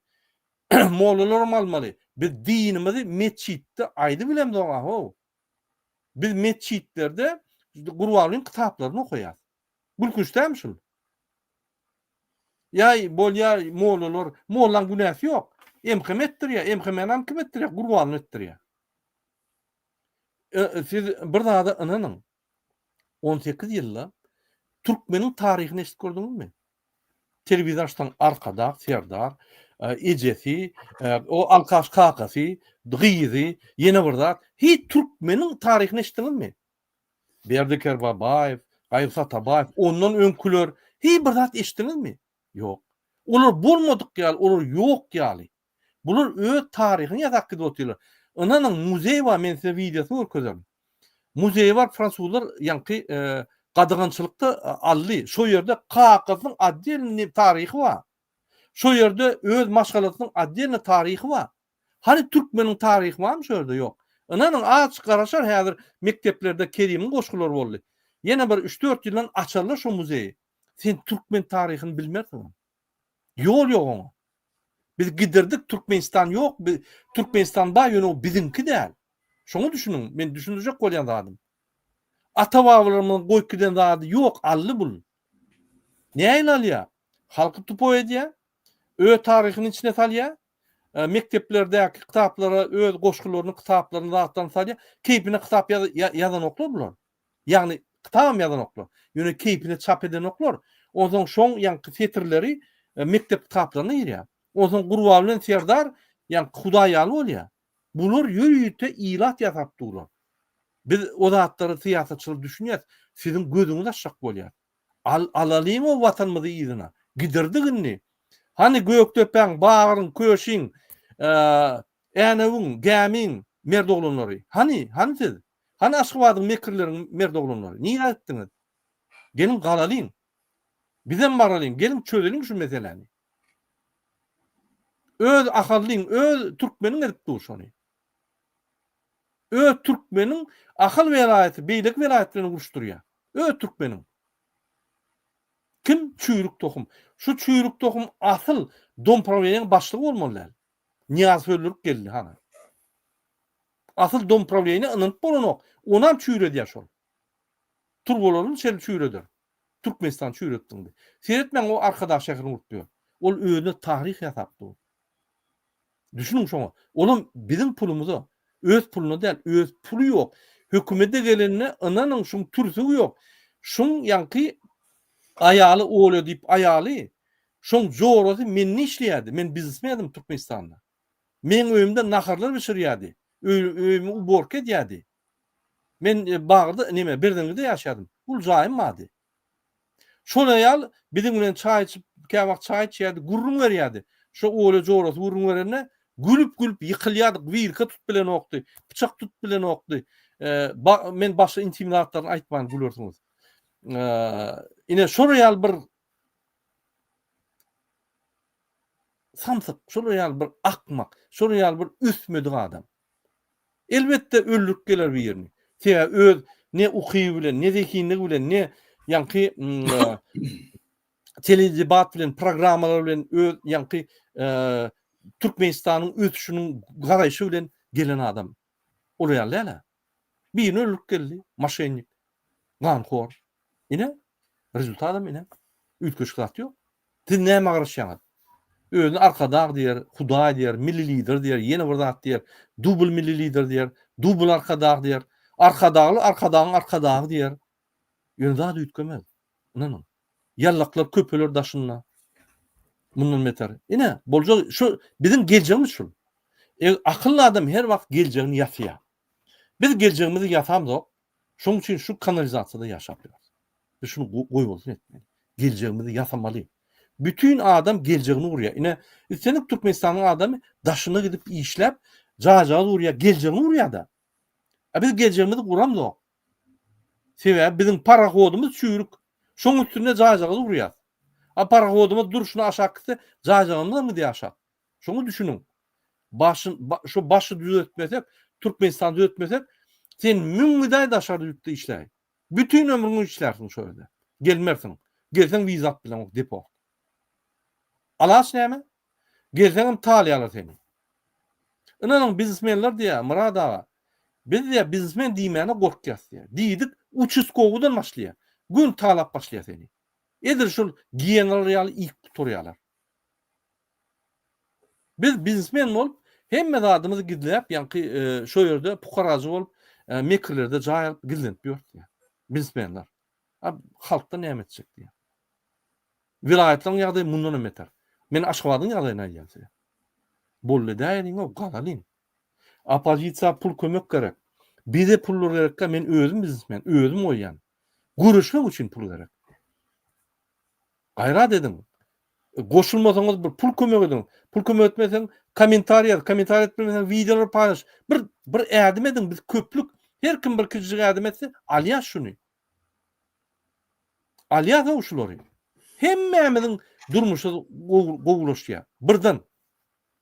Mollalaram almaly. Biz dinimizi metjitde aýdybilemzok-a how. Biz metjitlerde Gurbangulyň kitaplaryny okaýas. Gülkünç dälmi şul? Ýa bolýar mollalar, mollaň günäsi ýok. MHM etdirýär, MHM-nam kim etdirýär? Gurbanguly etdirýär. Siz bir zada ynanyň. 18 ýylda türkmeniň taryhyny eşidip gördüňizmi? Telewizor açsaň Arkadag Serdar, ejesi, o alkaş kakasy, gyzy, ýene bir zat. Hiç türkmeniň taryhyny eşitdiňizmi? Berdi Kerbabaýew, Gaýyp Satabaýew, ondan öňküler hiç bir zat eşitdiňizmi? Ýok. Olar bolmadyk ýaly, olar ýok ýaly. Bular öz taryhyny ýasap gidip otyrlar. Ynanyň, muzeý bar, men size wideosyny görkezerin. Muzeý bar, fransuzlar ýaňky gadagançylykda aldy. Şo ýerde kakasynyň otdelnyý taryhy bar. Şo ýerde öz maşgalasynyň otdelnyý taryhy bar. Hany türkmeniň taryhy barmy şo ýerde? Ýok. Ynanyň, azajyk garaşar häzir mekdeplerde Kerimiň goşgulary boldy. Ýene bir üç-dört ýyldan açarlar şo muzeýi. Sen türkmen taryhyny bilmersiň. Ýol ýok oňa. Biz gidirdik Türkmenistan ýok. Biz Türkmenistan bar ýöne o biziňki däl. Şoňa düşüniň. Men düşündirjek bolýan zadym. Ata-babalarymyzyň goýup giden zady ýok, aldy bul. Nähili alýar? Halky tupoý edýär, öz taryhyny içine salýar, mekdeplerdäki kitaplara öz goşgularyny, kitaplaryny, zatlaryny salýar. Keýpine kitap ýazanoklar bular. Ýagny kitabam ýazanoklar. Ýöne keýpine çap edenoklar. Onsoň şoň ýaňky setirleri mekdep kitaplaryna girýär. Onsoň Gurban bilen Serdar ýaňky Hudaý ýaly bolýar. Bular ýörite ilat ýasap durlar. Biz o zatlara syýasatçylar düşünýäs. Siziň gözüňizi açjak bolýas. Al alalyň o watanymyzy yzyna. Gidirdik indi. Hany Gökdepäň, Bagryň, Köşiň, Änewiň, Gämiň merd oglanlary? Hany, hany siz? Hany Aşgabadyň mekirleriň merd oglanlary? Nirä gitdiňiz? Geliň galalyň. Bizem baralyň, geliň çözeliň şu meseläni. Öz Ahallyň, öz türkmeniň edip dur şony. Öz türkmeniň Ahal welaýaty beýleki welaýat bilen uruşdyrýar. Öz türkmeniň. Kim? Çüýrük tohum. Şu çüýrük tohum asyl domprawleniýaň başlygy bolmaly däl. Nyýazow öldürip geldi hana. Asyl domprawleniýa ynanyp bolanok. Onam çüýredýär şol. Turbalaryny şeýle çüýreder. Türkmenistan çüýretdiň diý. Seretmäň o Arkadag şäherini gurup ýör. Ol özüne taryh ýasap dur. Düşüniň şoňa. Olam biziň pulumyza, öz puluna däl, öz puly ýok. Hökümete gelende ynanyň şuň türsügi ýok. Şuň ýaňky aýaly Olýa diýip aýaly, şoň jorasy mende işleýärdi. Men biznesmendim Türkmenistanda. Meň öýümde naharlar bişirýärdi. Öýümi uborka edýärdi. Men bagda neme Berzeňňide ýaşaýardym. Uly jaýym bardy. Şol aýal biziň bilen çaý içip, käwagt çaý içýärdi, gürrüň berýärdi. Şo Olýa jorasy gürrüň berende, gülüp-gülüp ýykylýardyk, wilka tutup bilenokdy, pyçak tutup bilenokdy. Men başga intim zatlaryny aýtman gülersiňiz. Ine şol aýal bir samsyk, şol aýal bir akmak, şol aýal bir ösmedik adam. Elbetde öldürip geler birini. Sebäbi öz ne ukyby bilen, ne zehinligi bilen, ne ýaňky teledebat bilen, programmalar bilen öz ýaňky Türkmenistanyň ösüşiniň garaýşy bilen gelen adam. Ol ýaly däl-ä. Birini öldürip geldi, moşennik, ganhor. Ine, rezultatam ine. Üýtgeşik zat ýok. Siz nämä garaşýaňyz? Özüne Arkadag diýer, Hudaý diýer, Milli Lider diýer, ýene bir zat diýer, dubl Milli Lider diýer, dubl Arkadag diýer, Arkadagly Arkadagyň Arkadagy diýer. Ýöne zat üýtgemez. Ynanyň. Ýallaklar köpeler daşynda. Mundan beter. Ine, boljak şu biziň geljegimiz şul. E, akylly adam her wagt geljegini ýasaýar. Biz geljegimizi ýasamzok. Şonuň üçin şu kanalizasiýada ýaşap ýörüs. Biz şuny goýbolsun etmeli. Geljegimizi ýasamaly. Bütin adam geljegini gurýar. Ine, islendik Türkmenistanyň adamy daşyna gidip işläp, jaýjagaz gurýar, geljegini gurýar-da. A biz geljegimizi guramzok. Sebäbi biziň parahodymyz çüýrük. Şoň üstünde jaýjagaz gurýas. A parahodymyz durşuna aşak gitse, jaýjagazymyzam gidýär aşak. Şoňa düşüniň. Başyn, ba, şu başy düzetmesek, Türkmenistany düzetmesek, sen müň gidaý daşary ýurtda işläý. Bütin ömrüňi işlärsiň şo ýerde. Gelmersiň. Gelseň wiza alyp bileňok, deport. Alaç näme? Gelseňem talýarlar seni. Ynanyň biznesmenler diýýär, Myrat aga, biz diýýär biznesmen diýmäne gorkýas diýýär. Diýdik, uçastkowydan başlaýar. Gün talap başlaýar seni. Edil şol giýenalar ýaly iýip gutarýarlar. Biz biznesmen bolup, hemme zadymyzy gizläp, ýaňky şo ýerde pukarajy bolup, mekirlerde jaý alyp gizlenip ýörüs diýýär. Biznesmenler. A halkdan näme etjek diýýär. Welaýatlaryň ýagdaýy mundan hem beter. Men Aşgabadyň ýagdaýyny aýdýan size. Boldy edäýeliň-ow, galalyň. Oppozisiýa pul kömek gerek. Bize pullar gerekkä men özüm biznesmen, özüm goýýan. Göreşmek üçin pul gerek. Gaýrat ediň. Goşulmasaňyz bir pul kömek ediň. Pul kömek etmeseň kommentariý ýaz, kommentariý edip bilmeseň wideolar paýlaş. Bir bir ädim ediň, biz köplük. Her kim bir kiçijik ädim etse, alýas şuny. Alýas-ow şulary. Hemmämiziň durmuşy gowulaşýar. Birden.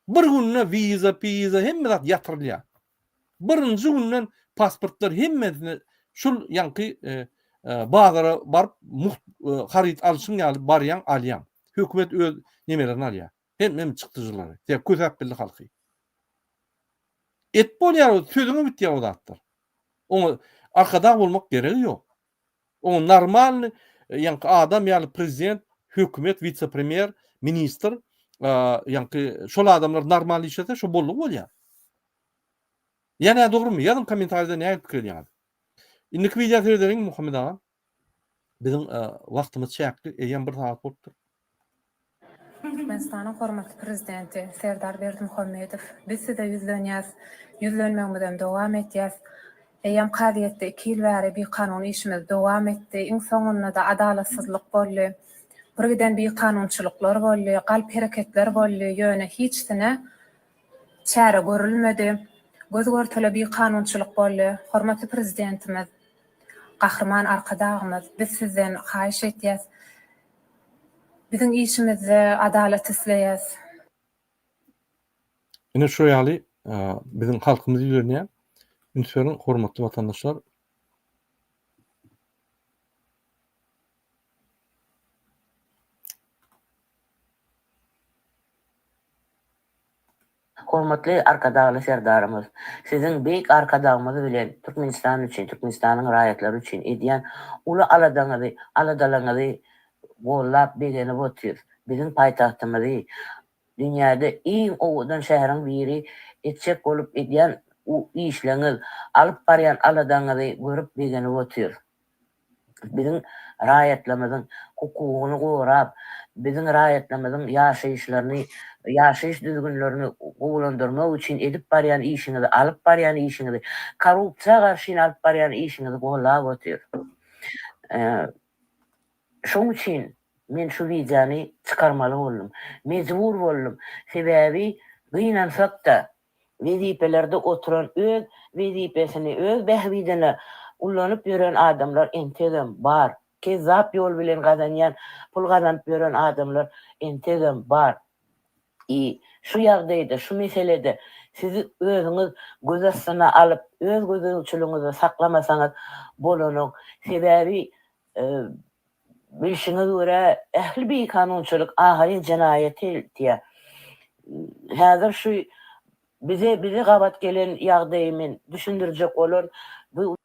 Bir günde wiza, piza hemme zat ýatyrylýar. Birinji günden pasportlar hemmesine şul ýaňky bazara baryp mugt haryt alşyň ýaly barýaň alýaň. Hökümet öz nemelerini alýar. Hem hem çykdyjylary. Sebäbi kösäp bildi halky. Et bolýar sözüňe bitýär o zatlar. Oňa arkadag bolmak geregi ýok. Oňa normalny ýaňky adam ýaly prezident, hökümet, wise-premýer, ministr, ýaňky şol adamlar normal işlese şo boldugy bolýar. Ýa nädogrymy? Ýazyň kommentariýada nähili pikir edýäňiz. Indiki wideo seredeliň Muhammet aga. Biziň wagtymyz çäkli, eýýäm bir sagat bolupdyr. Türkmenistanyň hormatly Prezidenti Serdar Berdimuhamedow, biz size ýüzlenýäs, ýüzlenmegimizem dowam etýäs. Eýýäm kazyýetde iki ýyl bäri bikanun işimiz dowam etdi. Iň soňunda-da adalatsyzlyk boldy. Birgiden bikanunçylyklar boldy, galp hereketler boldy, ýöne hiçsine çäre görülmedi. Göz-görtele bikanunçylyk boldy. Hormatly Prezidentimiz, Gahryman Arkadagymyz, biz sizden haýyş etýäs, Biziň işimizde adalat isleýäs. Ine şu ýaly biziň halkymyz ýüzlenýär. Üns beriň hormatly watandaşlar. Hormatly Arkadagly Serdarymyz, Siziň Beýik Arkadagymyz bilen Türkmenistan üçin, Türkmenistanyň raýatlary üçin edýän uly aladaňyzy, aladalaryňyzy gollap begenip otyrys. Biziň paýtagtymyzy dünýäde iň owadan şäheriň biri etjek bolup edýän işleňiz, alyp barýan aladaňyzy görüp begenip otyrys. biziň raýatlarymyzyň hukugyny gorap, biziň raýatlarymyzyň ýaşaýyşlaryny, ýaşaýyş düzgünlerini gowulandyrmak üçin edip barýan işiňizi, alyp barýan işiňizi, korrupsiýa garşy alyp barýan işiňizi gollap otyr. Şoň üçin men şu wideony çykarmaly boldum. Mejbur boldum. Sebäbi gynansak-da, Wezipelerde oturan öz wezipesini öz bähbidine ullanyp ýören adamlar entegem bar. Kezzap ýol bilen gazanýan pul gazanyp ýören adamlar entegem bar. I şu ýagdaýda şu meselede sizi özüňiz göz astyna alyp öz gözegçiligiňizde saklamasaňyz bolanok. Sebäbi Bilşiňiz görä, ähli bikanunçylyk ahyryn jenaýata eltýär. Häzir şu bize bize gabat gelen ýagdaýy men düşündirjek bolan bu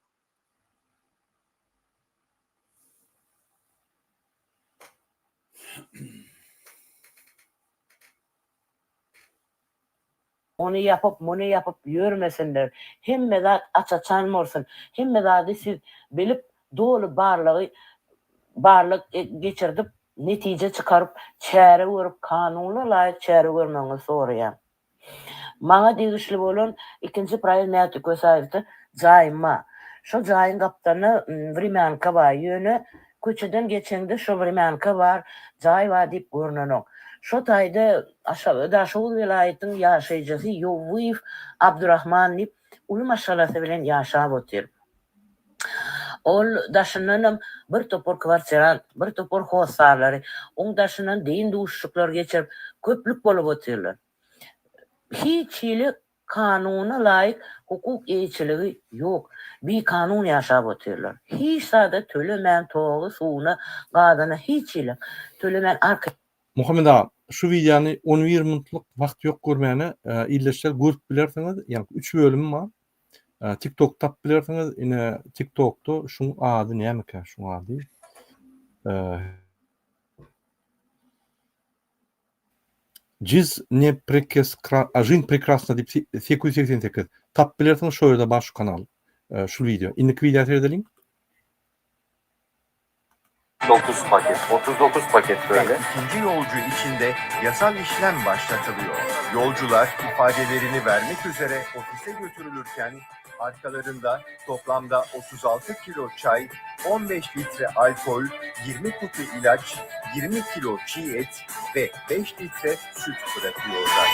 Ony ýapyp, muny ýapyp ýörmesinler. Hemme zat aç-açan bolsun. Hemme zady siz bilip, doly barlagy barlag geçirdip, netije çykaryp, çäre görüp, kanuna laýyk çäre görmegiňizi soraýan. Maňa degişli bolan ikinji proýekt Mäti Kösäýewde jaýym bar. Şo jaýyň gapdalynda wremýanka bar. Ýöne Köçeden geçeňde şo wremýanka bar, jaý bar diýip görnenok. Şo taýda Daşoguz welaýatyň ýaşaýjysy Ýowwyýew Abdurahman diýip uly maşgalasy bilen ýaşap otyr. Ol daşyndanam bir topar kwartirant, bir topar hossarlary, oň daşyndan deýin duşuşyklar geçirip, köplük bolup otyrlar. Hiç hili Kanuna laýyk hukuk eýeçiligi ýok. Bikanun ýaşap otyrlar. Hiç zada tölemän togy, suwuna, gazyna hiç hili tölemän arka. Muhammet aga, şu wideony on bir minutlyk wagt ýok görmäne, ildeşler görüp bilersiňiz, ýagny üç bölümi bar. Tik tok tapyp bilersiňiz, ine tik tokda şuň ady nämekä şuň ady? Jiz ne prekeskra a žin prekrasna diýip 888 tapyp bilersiňiz şo ýerde bar şu kanal şu wideo. Indiki wideo seredeliň. 9 paket, 39 paket böyle. İkinci yolcu için de yasal işlem başlatılıyor. Yolcular ifadelerini vermek üzere ofise götürülürken arkalarında toplamda 36 kilo çay, 15 litre alkol, 20 kutu ilaç, 20 kilo çiğ et ve 5 litre süt bırakıyorlar.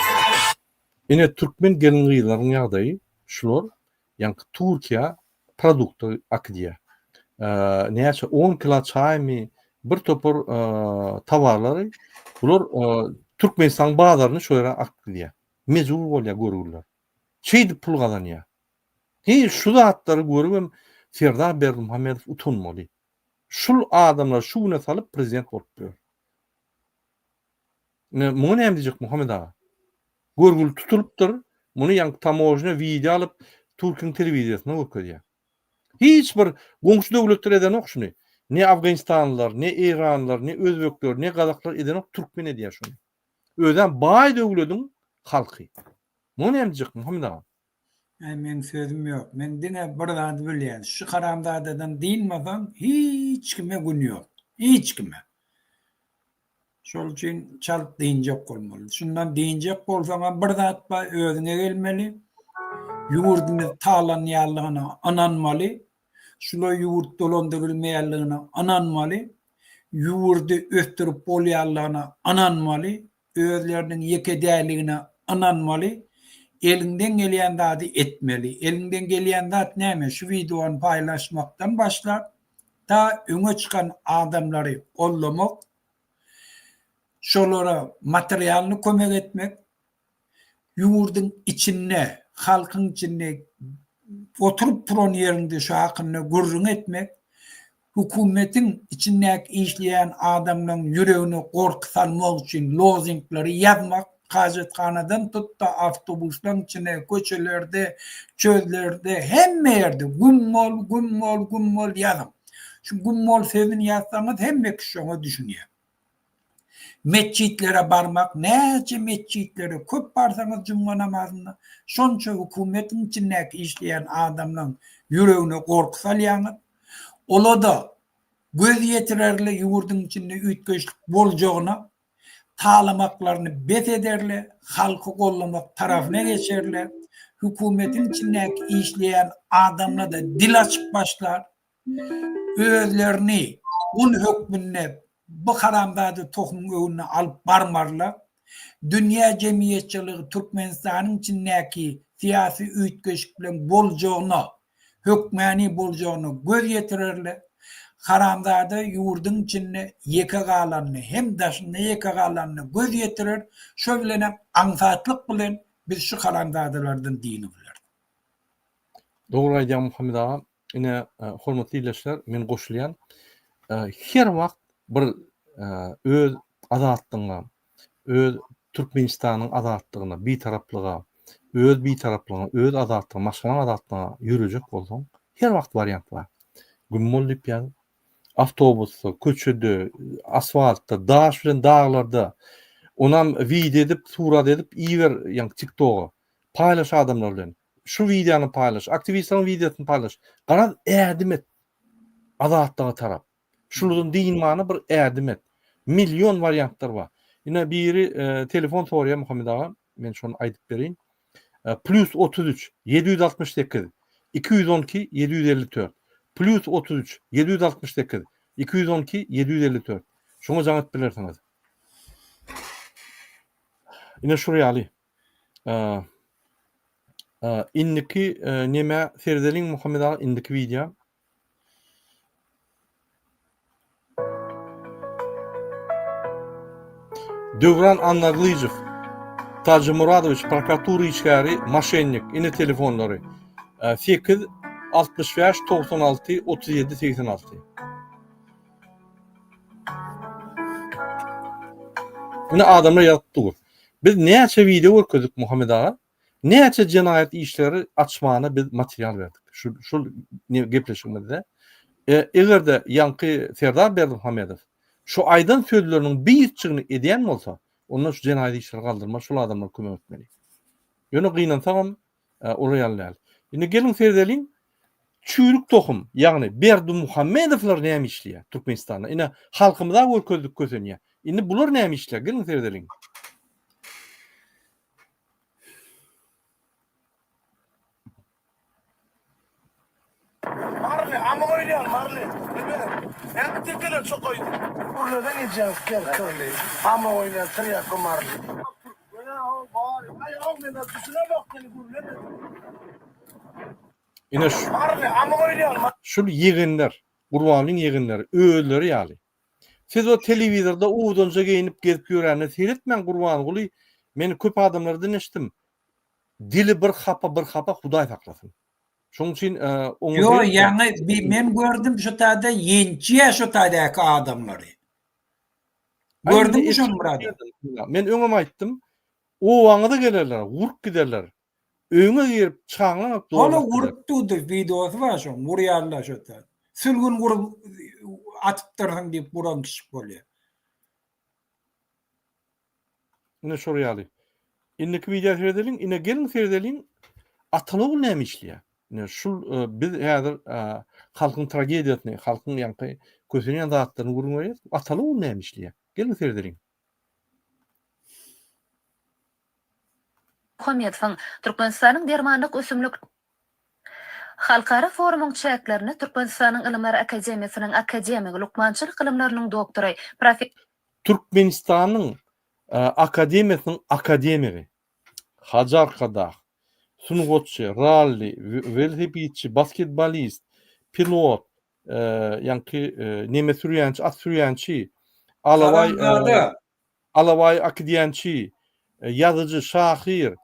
Ine türkmen gelin gyzlaryň ýagdaýy şular ýaňky Türkiýä produkty akydýa. Näçe on kilo çaýmy bir topar towarlary bular Türkmenistanyň bazaryny şo ýere akydýa. Mejbur bolýa görgüliler. Şeýdip pul gazanýar. Heý şu zatlary görübem Serdar Berdimuhamedow utanmaly. Şul adamlary şu güne salyp prezident bolup ýör. Ine muňa näme diýjek Muhammet aga? Görgüli tutulypdyr, muny ýaňky tamožnýa wideo alyp Türkiň telewizýasynda görkezýär. Hiç bir goňşy döwletler edenok şuny. Ne afganistanlylar, ne eýranlylar, ne özbekler, ne gazaklar edenok, türkmen edýär şony. Özem baý döwlediň halky. Muňa näme diýjek Muhammet aga? Äý meň sözüm ýok. Men diňe bir zady bilýän. Şu haramzadadan dynmasaň hiç kime gün ýok. Hiç kime. Şol üçin çalt dynjak bolmaly. Şundan dynjak bolsaňam bir zat bar özüňe gelmeli. Ýurdumyz talanýanlygyna ynanmaly. Şula ýurt dolandyrylmaýanlygyna ynanmaly. Ýurdy ösdürip bolýanlygyna ynanmaly. Özleriniň ýeke dälligine ynanmaly. Eliňden gelýän zady etmeli. Eliňden gelýän zat näme? Şu wideony paýlaşmakdan başlap, ta öňe çykan adamlary goldamak, şolara materialny kömek etmek, ýurduň içinde, halkyň içinde oturyp turan ýeriňde şu hakynda gürrüň etmek, hökümetiň içindäki işleýän adamlaryň ýüregine gorky salmak üçin lozingleri ýazmak, hajathanadan tut-da awtobuslaryň içine, köçelerde, çöllerde, hemme ýerde güm bol, güm bol, güm bol ýazyň. Şu güm bol sözüni ýazsaňyz hemme kişi şoňa düşünýär. Metjitlere barmak, näçe metjitlere köp barsaňyz jumga namazyna, şonça hökümetiň içindäki işleýän adamlaryň ýüregine gorky salýaňyz. Ola-da göz ýetirerle ýurduň içinde üýtgeşlik boljagyna, talamaklaryny bes ederle, halky gollamak tarapyna geçerle, hökümetiň içindäki işleýän adamla-da dil açyp başlar. Özlerini gul hökmünde bu haramzada tohumyň öňünde alyp barmarlar. Dünýä jemgyýetçiligi Türkmenistanyň içindäki syýasy üýtgeşikleň boljagyna, hökmäni boljagyna göz ýetirerler. Haramzada ýurduň içinde ýeke galanyny hem daşynda ýeke galanyna göz ýetirer. Şo bilenem aňsatlyk bilen biz şu haramzadalardan dynyp bileris. Dogry aýdýaň Muhammet aga. Ine, hormatly ildeşler, men goşulýan. Her wagt bir öz azatlygyňa, öz Türkmenistanyň azatlygyna, bitaraplyga, öz bitaraplygyňa, öz azatlygyňa, maşgalaň azatlygyna ýörejek bolsaň, her wagt wariant bar. Güm bol diýip ýaz. Awtobusda, köçede, asfaltda, daş bilen daglarda, onam wideo edip, surat edip iber, ýaňky TikToga. Paýlaş adamlar bilen. Şu wideony paýlaş, aktiwistleriň wideosyny paýlaş. Garaz ädim et. Azatlyga tarap. Şulardan dynmana bir ädim et. Million wariantlar bar. Ine biri e, telefon soraýar Muhammet aga. Men şony aýdyp bereýin. E, plus 33 768 212 754. Plus 33 768 212 754. Şoňa jaň edip bilersiňiz. Ine şur ýaly. Indiki nemä seredeliň Muhammet aga indiki wideo. Döwran Annagylyjow Tajimuradowiç prokuratura işgäri moşennik ine telefonlary 8 65 96 37 86. Ine adamlar ýazyp dur. Biz näçe wideo görkezdik Muhammet aga? Näçe jenaýat işleri açmana biz material berdik. Şu şul gepleşigimizde. E, eger-de ýaňky Serdar Berdimuhamedow şu aýdan sözleriniň birçigini edýän bolsa, onda şu jenaýat işleri galdyrmaly, şul adamlara kömek etmeli. Ýöne gynansagam Olar ýaly däl. Indi geliň seredeliň. Çüýrük tohum, ýagny Berdimuhamedowlar näme işleýär Türkmenistanda? Ine halkymyza görkezdik kösenýär. Indi bular näme işleýär? Geliň seredeliň. Maryly, amyk oýnaýan Maryly. Neme? Näme tekeler çokaýdy? Gürleden ejeň ker kirli. Amyk oýnaýan tirýakly Maryly. Ine şu. Şul ýegenler, Gurbanlyň ýegenleri özleri ýaly. Siz o telewizorda owadanja geýinip gezip ýöränine seretmäň Gurbanguly men köp adamlardan eşitdim. Dili bir hapa bir hapa Hudaý saklasyn. Şonuň üçin oňa Ýo ýaňy men gördüm şu taýda ýençýä şu taýdaky adamlary. Gördüňmi şony Myrat? Men öňem aýtdym. Obaňyza gelerler, urup giderler. Öýüňe girip, çaňlaň alyp dolap gider. Ol urup durdy, wideosy bar şoň, urýarlar şo taýda. Sülgün gurup atypdyrsyň diýip guran kişik bolýar. Ine şol ýaly. Indiki wideo seredeliň. Ine geliň seredeliň. Ataly ogul näme işleýär? Ine şul biz häzir halkyň tragediýasyny, halkyň ýaňky kösenýän zatlaryny gürrüň berýäs. Ataly ogul näme işleýär? Geliň seredeliň. Muhammedowyň Türkmenistanyň dermanlyk ösümlik Halkara forumyň çäklerinde Türkmenistanyň Ylymlar akademiýasynyň akademigi, lukmançylyk ylymlarynyň doktory, profe. Türkmenistanyň Akademiýasynyň akademigi, Hajy Arkadag, sungatçy, ralli, welosipedçi, basketbolist, pilot, ýaňky neme sürýänçi, at sürýänçi, alabaý alabaý akidýänçi, ýazyjy, şahyr,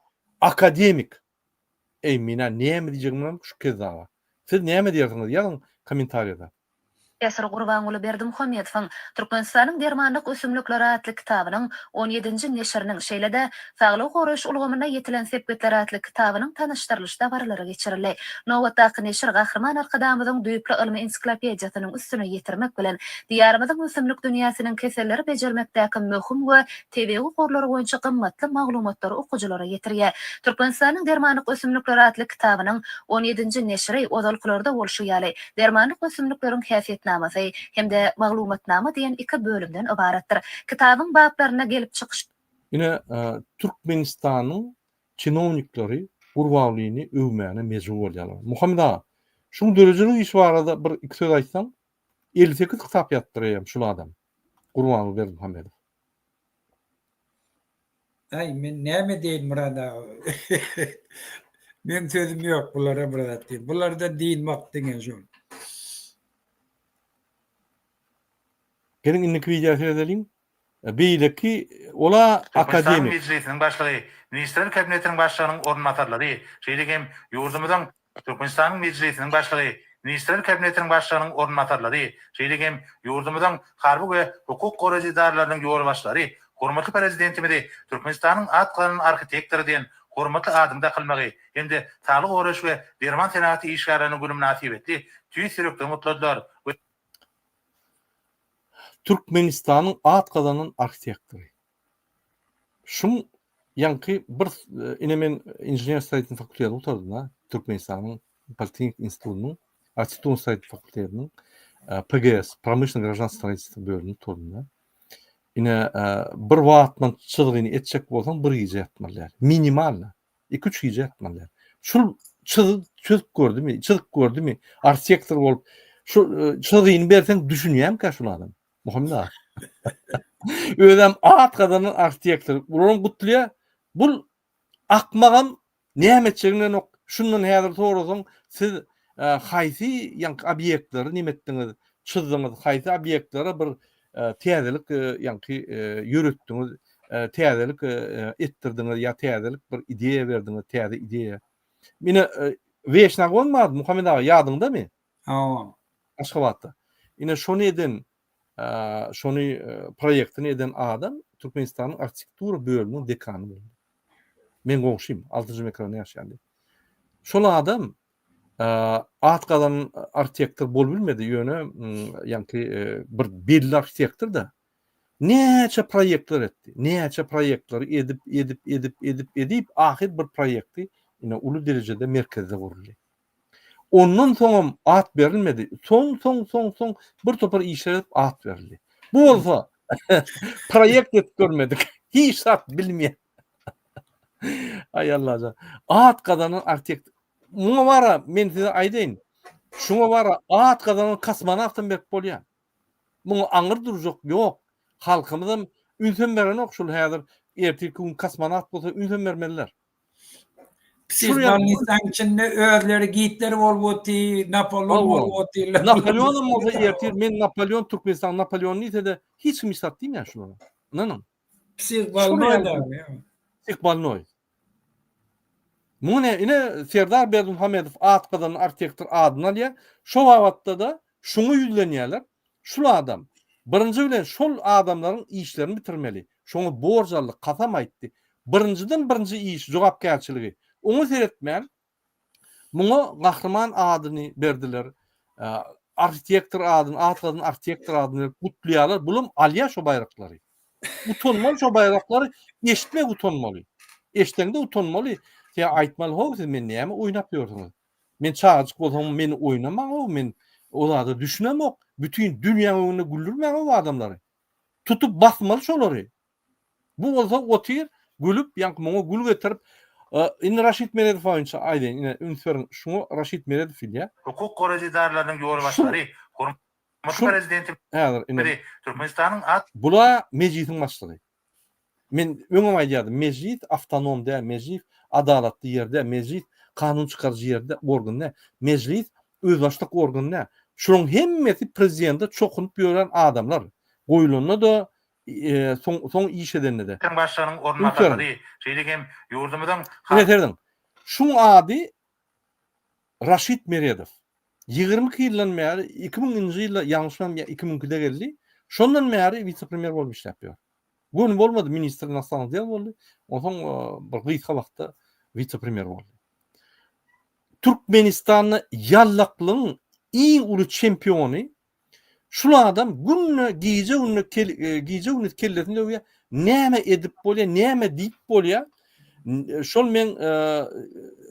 akademik. Eý, men-ä näme diýjegimi bilemok şu kezzaba. Siz näme diýersiňiz, ýazyň kommentariýada. Professor Gurbanguly Berdimuhamedowyň Türkmenistanyň dermanlyk ösümlikleri atly kitabynyň on ýedinji neşiriniň, şeýle-de Saglygy goraýyş ulgamynda ýetilen sepgitler atly kitabynyň tanyşdyrylyş dabaralary geçirildi. Nobatdaky neşir Gahryman Arkadagymyzyň düýpli ylmy ensiklopediýasynyň üstüni ýetirmek bilen, Diýarymyzyň ösümlik dünýäsiniň keselleri bejermekdäki möhüm we tebigy gorlary boýunça gymmatly maglumatlary okyjylara ýetirýär. Türkmenistanyň dermanlyk ösümlikleri atly kitabynyň on ýedinji neşiri ozalkylarda bolşy ýaly, Dermanlyk ösümlikleriň häsiýetnamasy hem-de Maglumatnama diýen iki bölümden ybaratdyr. Kitabyň baplarynda gelip çykyş. Ine, Türkmenistanyň çinownikleri Gurbangulyny öwmäne mejbur bolýarlar. Muhammet aga, şuň döredijilik işi barada bir iki söz aýtsaň? 58 kitap ýazypdyr eýýäm şul adam, Gurbanguly Berdimuhamedow. Aý men näme diýeýin Myrat aga. Meň sözüm ýok bulara bir zat diýip. Bulardan dynmak diňe şol. Geliň indiki wideo seredeliň. Beýleki ola Türkmenistanyň akademik. Mejlisiniň Başlygy, Ministrler Kabinetiniň Başlygynyň orunbasarlary, şeýle hem ýurdumyzyň Türkmenistanyň Mejlisiniň Başlygy, Ministrler Kabinetiniň Başlygynyň orunbasarlary, şeýle hem ýurdumyzyň harby we hukuk goraýjy edaralarynyň ýolbaşçylary hormatly Prezidentimizi Türkmenistanyň at gazanan arhitektory diýen hormatly adyň dakylmagy hem-de Saglygy goraýyş we derman senagaty işgärleriniň güni mynasybetli tüýs ýürekden gutladylar we Türkmenistanyň at gazanan arhitektory. Şuň ýaňky bir ine men inžener stроительный fakulteti gutardym da, Türkmenistanyň Politehnik institutynyň arhitektura stроительный fakultetiniň PGS, promyşlennoý graždanskiý stроительство bölümini gutardym da. Ine bir watman çyzgyny etjek bolsaň bir gije ýatmaly däl. Minimalno. 2-3 gije ýatmaly däl. Şul çyzyp çözüp gördümi, çyzyp gördümi, arhitektor bolup şu çyzgyny berseň düşünýärmikä şul adam? Muhammet aga. Özem at gazanan arhitektor. Bularyň gutlaýar. Bul akmagam näme etjegini bilenok. Şundan häzir sorasaň, siz e, haýsy ýaňky obýektleri neme etdiňiz, çyzdyňyz, haýsy obýektlere bir e, täzelik e, ýaňky ýöretdiňiz, täzelik etdirdiňiz ýa täzelik bir ideýa berdiňiz, täze ideýa. Mine Weşnagon bardy, Muhammet aga ýadyňdamy? Hawa. Aşgabatda. Ine şony eden, şony proýektini eden adam Türkmenistanyň arhitektura bölüminiň dekany boldy. Men goňşym, 6-njy mikrorayonda ýaşaýardy. Şol adam at gazanan arhitektor bolup bilmedi, ýöne ýaňky bir belli arhitektor-da. Näçe proýektler etdi, näçe proýektleri edip, edip, edip, edip, edip, ahyr bir proýekti ine uly derejede merkezde guruldy. Ondan soňam at berilmedi. Soň, soň, soň, soň bir topar işler edip at berildi. Bu bolsa proýekt edip görmedik. Hiç zat bilmeýän. Aý Allajan. At gazanan arhitekt. Muňa bara men size aýdaýyn. Şuňa bara at gazanan kosmonawtam berip bolýar. Muňa aňyr durjak ýok. Halkymyzam ünsem berenok şul häzir ertirki gün kosmonawt bolsa ünsem bermezler. Psihbolnisaň içinde özleri Gitler bolup otyr, Napoleon bolup otyrlar. Napoleonam bolsa ertir men Napoleon Türkmenistanyň Napoleony diýse-de hiç kim hiç zat diýmeýär şulara. Ynanyň. Psihbolnoý da. Psihbolnoý. Muňa ne ine Serdar Berdimuhamedow at gazanan arhitektor adyny alýar. Şo babatda-da şuňa ýüzlenýärler. Şul adam birinji bilen şol adamlaryň işlerini bitirmeli. Şoňa borç aldy, kasam aýtdy. Birinjiden birinji iş jogapkärçiligi. Oňa seretmän muňa gahryman adyny berdiler. arhitektor adyny, at gazanan arhitektor adyny berip gutlaýarlar. Bulam alýar şo baýraklary. Utanmaly şo baýraklary eşitmek utanmaly. Eşdeňde utanmaly. Sen aýtmaly how siz men näme oýnap ýörsüňiz? Men çagajyk bolsam meni oýnamaň how men o zada düşünemok. Bütin dünýäň öňünde güldürmäň how adamlary. Tutup basmaly şolary. Bu bolsa otyr gülüp ýaňky muňa gül getirip indi Raşid Meredow boýunça aýdaýyn ine üns beriň şuňa Raşid Meredow diýilýär. Hukuk goraýjy edaralarynyň ýolbaşçylary hormatly Prezidentimizi Türkmenistanyň at Bula Mejlisiň başlygy. Men öňem aýdýardym Mejlis awtonom däl Mejlis adalatly ýer däl Mejlis kanun çykaryjy ýer däl organ däl Mejlis özbaşdak organ däl. Şularyň hemmesi prezidente çokunyp ýören adamlar. Goýulanda-da soň soň iş edende-de. Başlygynyň orunbasarlary, şeýle hem ýurdumyzyň Ine serediň. Şuň ady Raşid Meredow. 22 ýyldan bäri, 2000 nji ýylda ýalňyşmasam ýa 2002-de geldi. Şondan bäri wise-premýer bolup işläp ýör. Göni bolmady, ministr inostrannykh del boldy. Onsoň bir gysga wagtda wise-premýer boldy. Türkmenistanda ýallaklygyň iň uly çempiony Şul adam günde gije günde gije gündiz kellesini döwýär. Näme edip bolýar, näme diýip bolýar? Şol men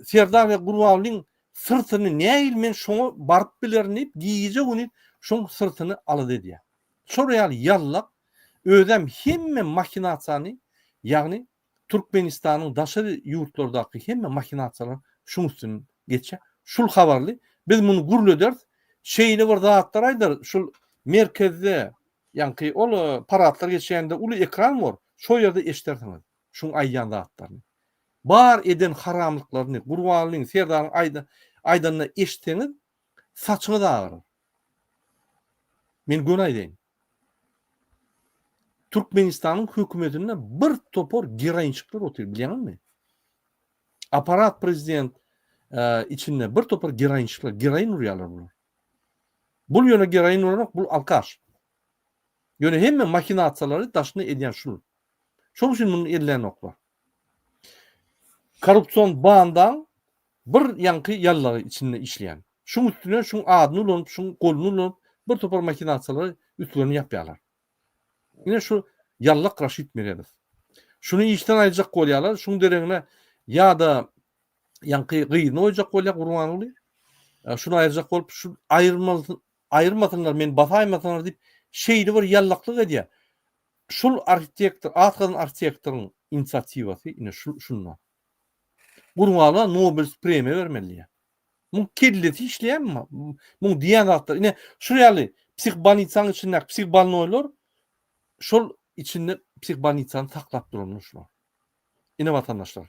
Serdar we Gurbangulyň syrtyny nähili men şoňa baryp bilerin diýip gije gündiz şoň syrtyny alada edýär. Şol ýaly ýallak özem hemme mahinasiýany ýagny Türkmenistanyň daşary ýurtlardaky hemme mahinasiýalar şuň üstünden geçýär. Şul habarly. Biz muny gürlederis. Şeýle bir zatlar aýdar, şul merkezde, ýaňky ol paradlar geçýände uly ekran bor, şo ýerde eşidersiňiz şuň aýdýan zatlaryny. Bar eden haramlyklaryny Gurbanlyň, Serdaryň aýdanyny eşitseňiz, saçyňyz agyrar. Men göni aýdaýyn. Türkmenistanyň hökümetinde bir topar geroinçikler otyr, bilýäňizmi? Aparat prezident e, içinde bir topar geroinçikler, geroin urýarlar bular. Bul ýöne geroin uranok, bul alkaş. Ýöne hemme mahinasiýalary daşyna edýän şul. Şonuň üçin muny ellänoklar. Korrupsion bandaň Bir ýaňky ýallagy içinde işleýän. Şuň üstüne şuň adyny ulanyp, şuň goluny ulanyp bir topar mahinasiýalary üstlerini ýapýarlar. Ine şu ýallak Raşid Meredow. Şuny işden aýyrjak bolýarlar, şuň deregine ýa-da ýaňky gyzyny goýjak bolýar Gurbanguly. Şuny aýyrjak bolup, şu aýyrmalysyn, aýyrmasynlar, meni basaýmasynlar diýip, şeýle bir ýallaklyk edýär. Şul arhitektor, at gazanan arhitektoryň inisiatiwasy ine şu şunda. Gurbanguly Nobel premiýa bermeli diýýär. Muň kellesi işleýärmi? Muň diýýän zatlary ine şu ýaly psihbolnitsanyň içindäki psihbolnoýlar şol içinde psihbolnitsany saklap duranlar şular. Ine watandaşlar.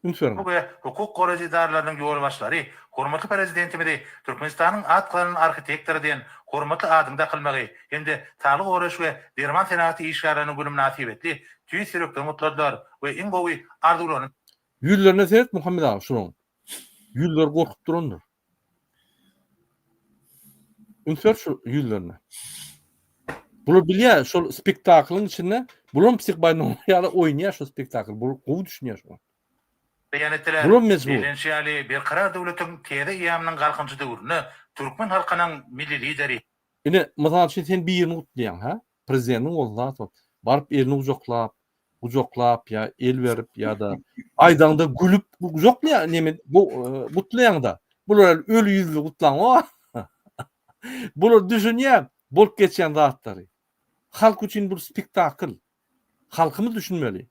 Üns beriň. we hukuk goraýjy edaralarynyň ýolbaşçylary hormatly Prezidentimizi Türkmenistanyň at gazanan arhitektory diýen hormatly adyň dakylmagy hem-de Saglygy goraýyş we derman senagaty işgärleriniň güni mynasybetli tüýs ýürekden gutladylar we iň gowy arzuwlaryny Ýüzlerine seret Muhammet aga şulaň. Ýüzleri gorkup durandyr. Üns ber şu ýüzlerine. Bular bilýär şol spektaklyň içinde bulam psihbolnoý ýaly oýnaýar şu spektakl. Bular gowy düşünýär şoňa. Beýan etdiler. Bulam mejbur. Bellenişi ýaly, Berkarar döwletiň täze eýýamynyň Galkynyşy döwründe türkmen halkynyň Milli Lideri, Ine, mysal üçin sen birini gutlaýaň, hä? Prezidentiň bolsa zat bol. Baryp elini gujaklap, gujaklap ýa el berip ýa-da aýdaňda gülüp gujaklaýa neme gutlaýaňda. Bular öli ýüzli gutlaňok. Bular düşünýär bolup geçýän zatlary. Halk üçin bu spektakl. Halkymyz düşünmeli.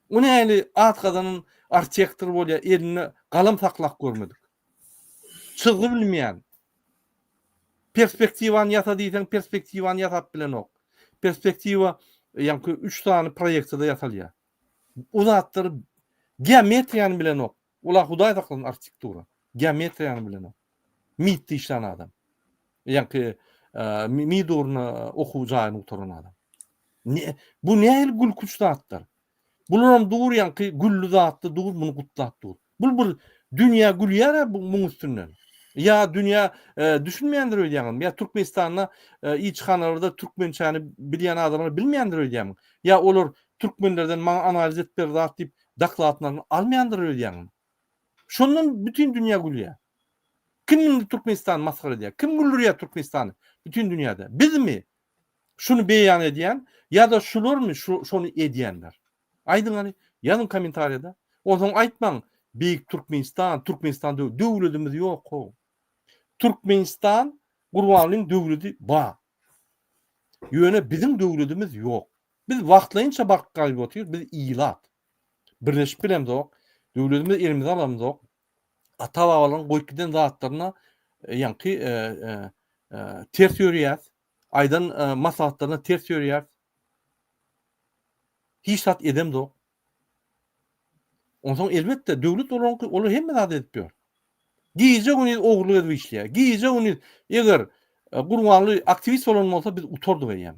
O nähili at gazanan arhitektor bolýar, elinde galam saklap görmedik. Çyzgy bilmeýän. Perspektiwany ýasa diýseň, perspektiwany ýasap bilenok. Perspektiwa ýaňky üç sany proýeksiýada ýasalýar. O zatlary geometriýany bilenok. Ola Hudaý saklasyn arhitektura. Geometriýany bilenok. MIT-de işlän adam. Ýaňky MIT ugruna okuw jaýyny gutaran adam. Ne, bu nähili gülkünç zatlar. Bularam dur ýaňky gülli zatly dur muny gutlap dur. Bul bir dünýä gülýär-ä bu muň üstünden. Ýa dünýä e, düşünmeýändir öýdýäňizmi? Ýa Türkmenistanda e, ilçihanalarda türkmençäni bilýän adamlar bilmeýändir öýdýäňmi? Ýa olar türkmenlerden maňa analiz edip ber zat diýip dokladlaryny almaýandyr öýdýäňmi? Şondan bütin dünýä gülýär. Kim indi Türkmenistany masgara edýär? Kim güldürýär Türkmenistany bütin dünýäde? Bizmi şuny beýan edýän ýa-da şularmy şony edýänler? Aýdyň hany, ýazyň kommentariýada. Onsoň aýtmaň, Beýik Türkmenistan, Türkmenistan döwlet. Döwledimiz ýok how. Türkmenistan Gurbangulyň döwledi bar. Ýöne biziň döwledimiz ýok. Biz wagtlaýynça baryp galyp otyrys, biz ilat. Birleşip bilemzok, döwledimizi elimize alamzok. Ata-babalaryň goýup giden zatlaryna ýaňky ters ýörýäs. Aýdan maslahatlaryna ters ýörýäs. Hiç zat edemzok. Onsoň elbetde döwlet olaryňky, olar hemme zady edip ýör. Gije-gündiz ogurlyk edip işleýär. Gije-gündiz eger Gurbanguly aktiwist bolan bolsa biz utardyk eýýäm.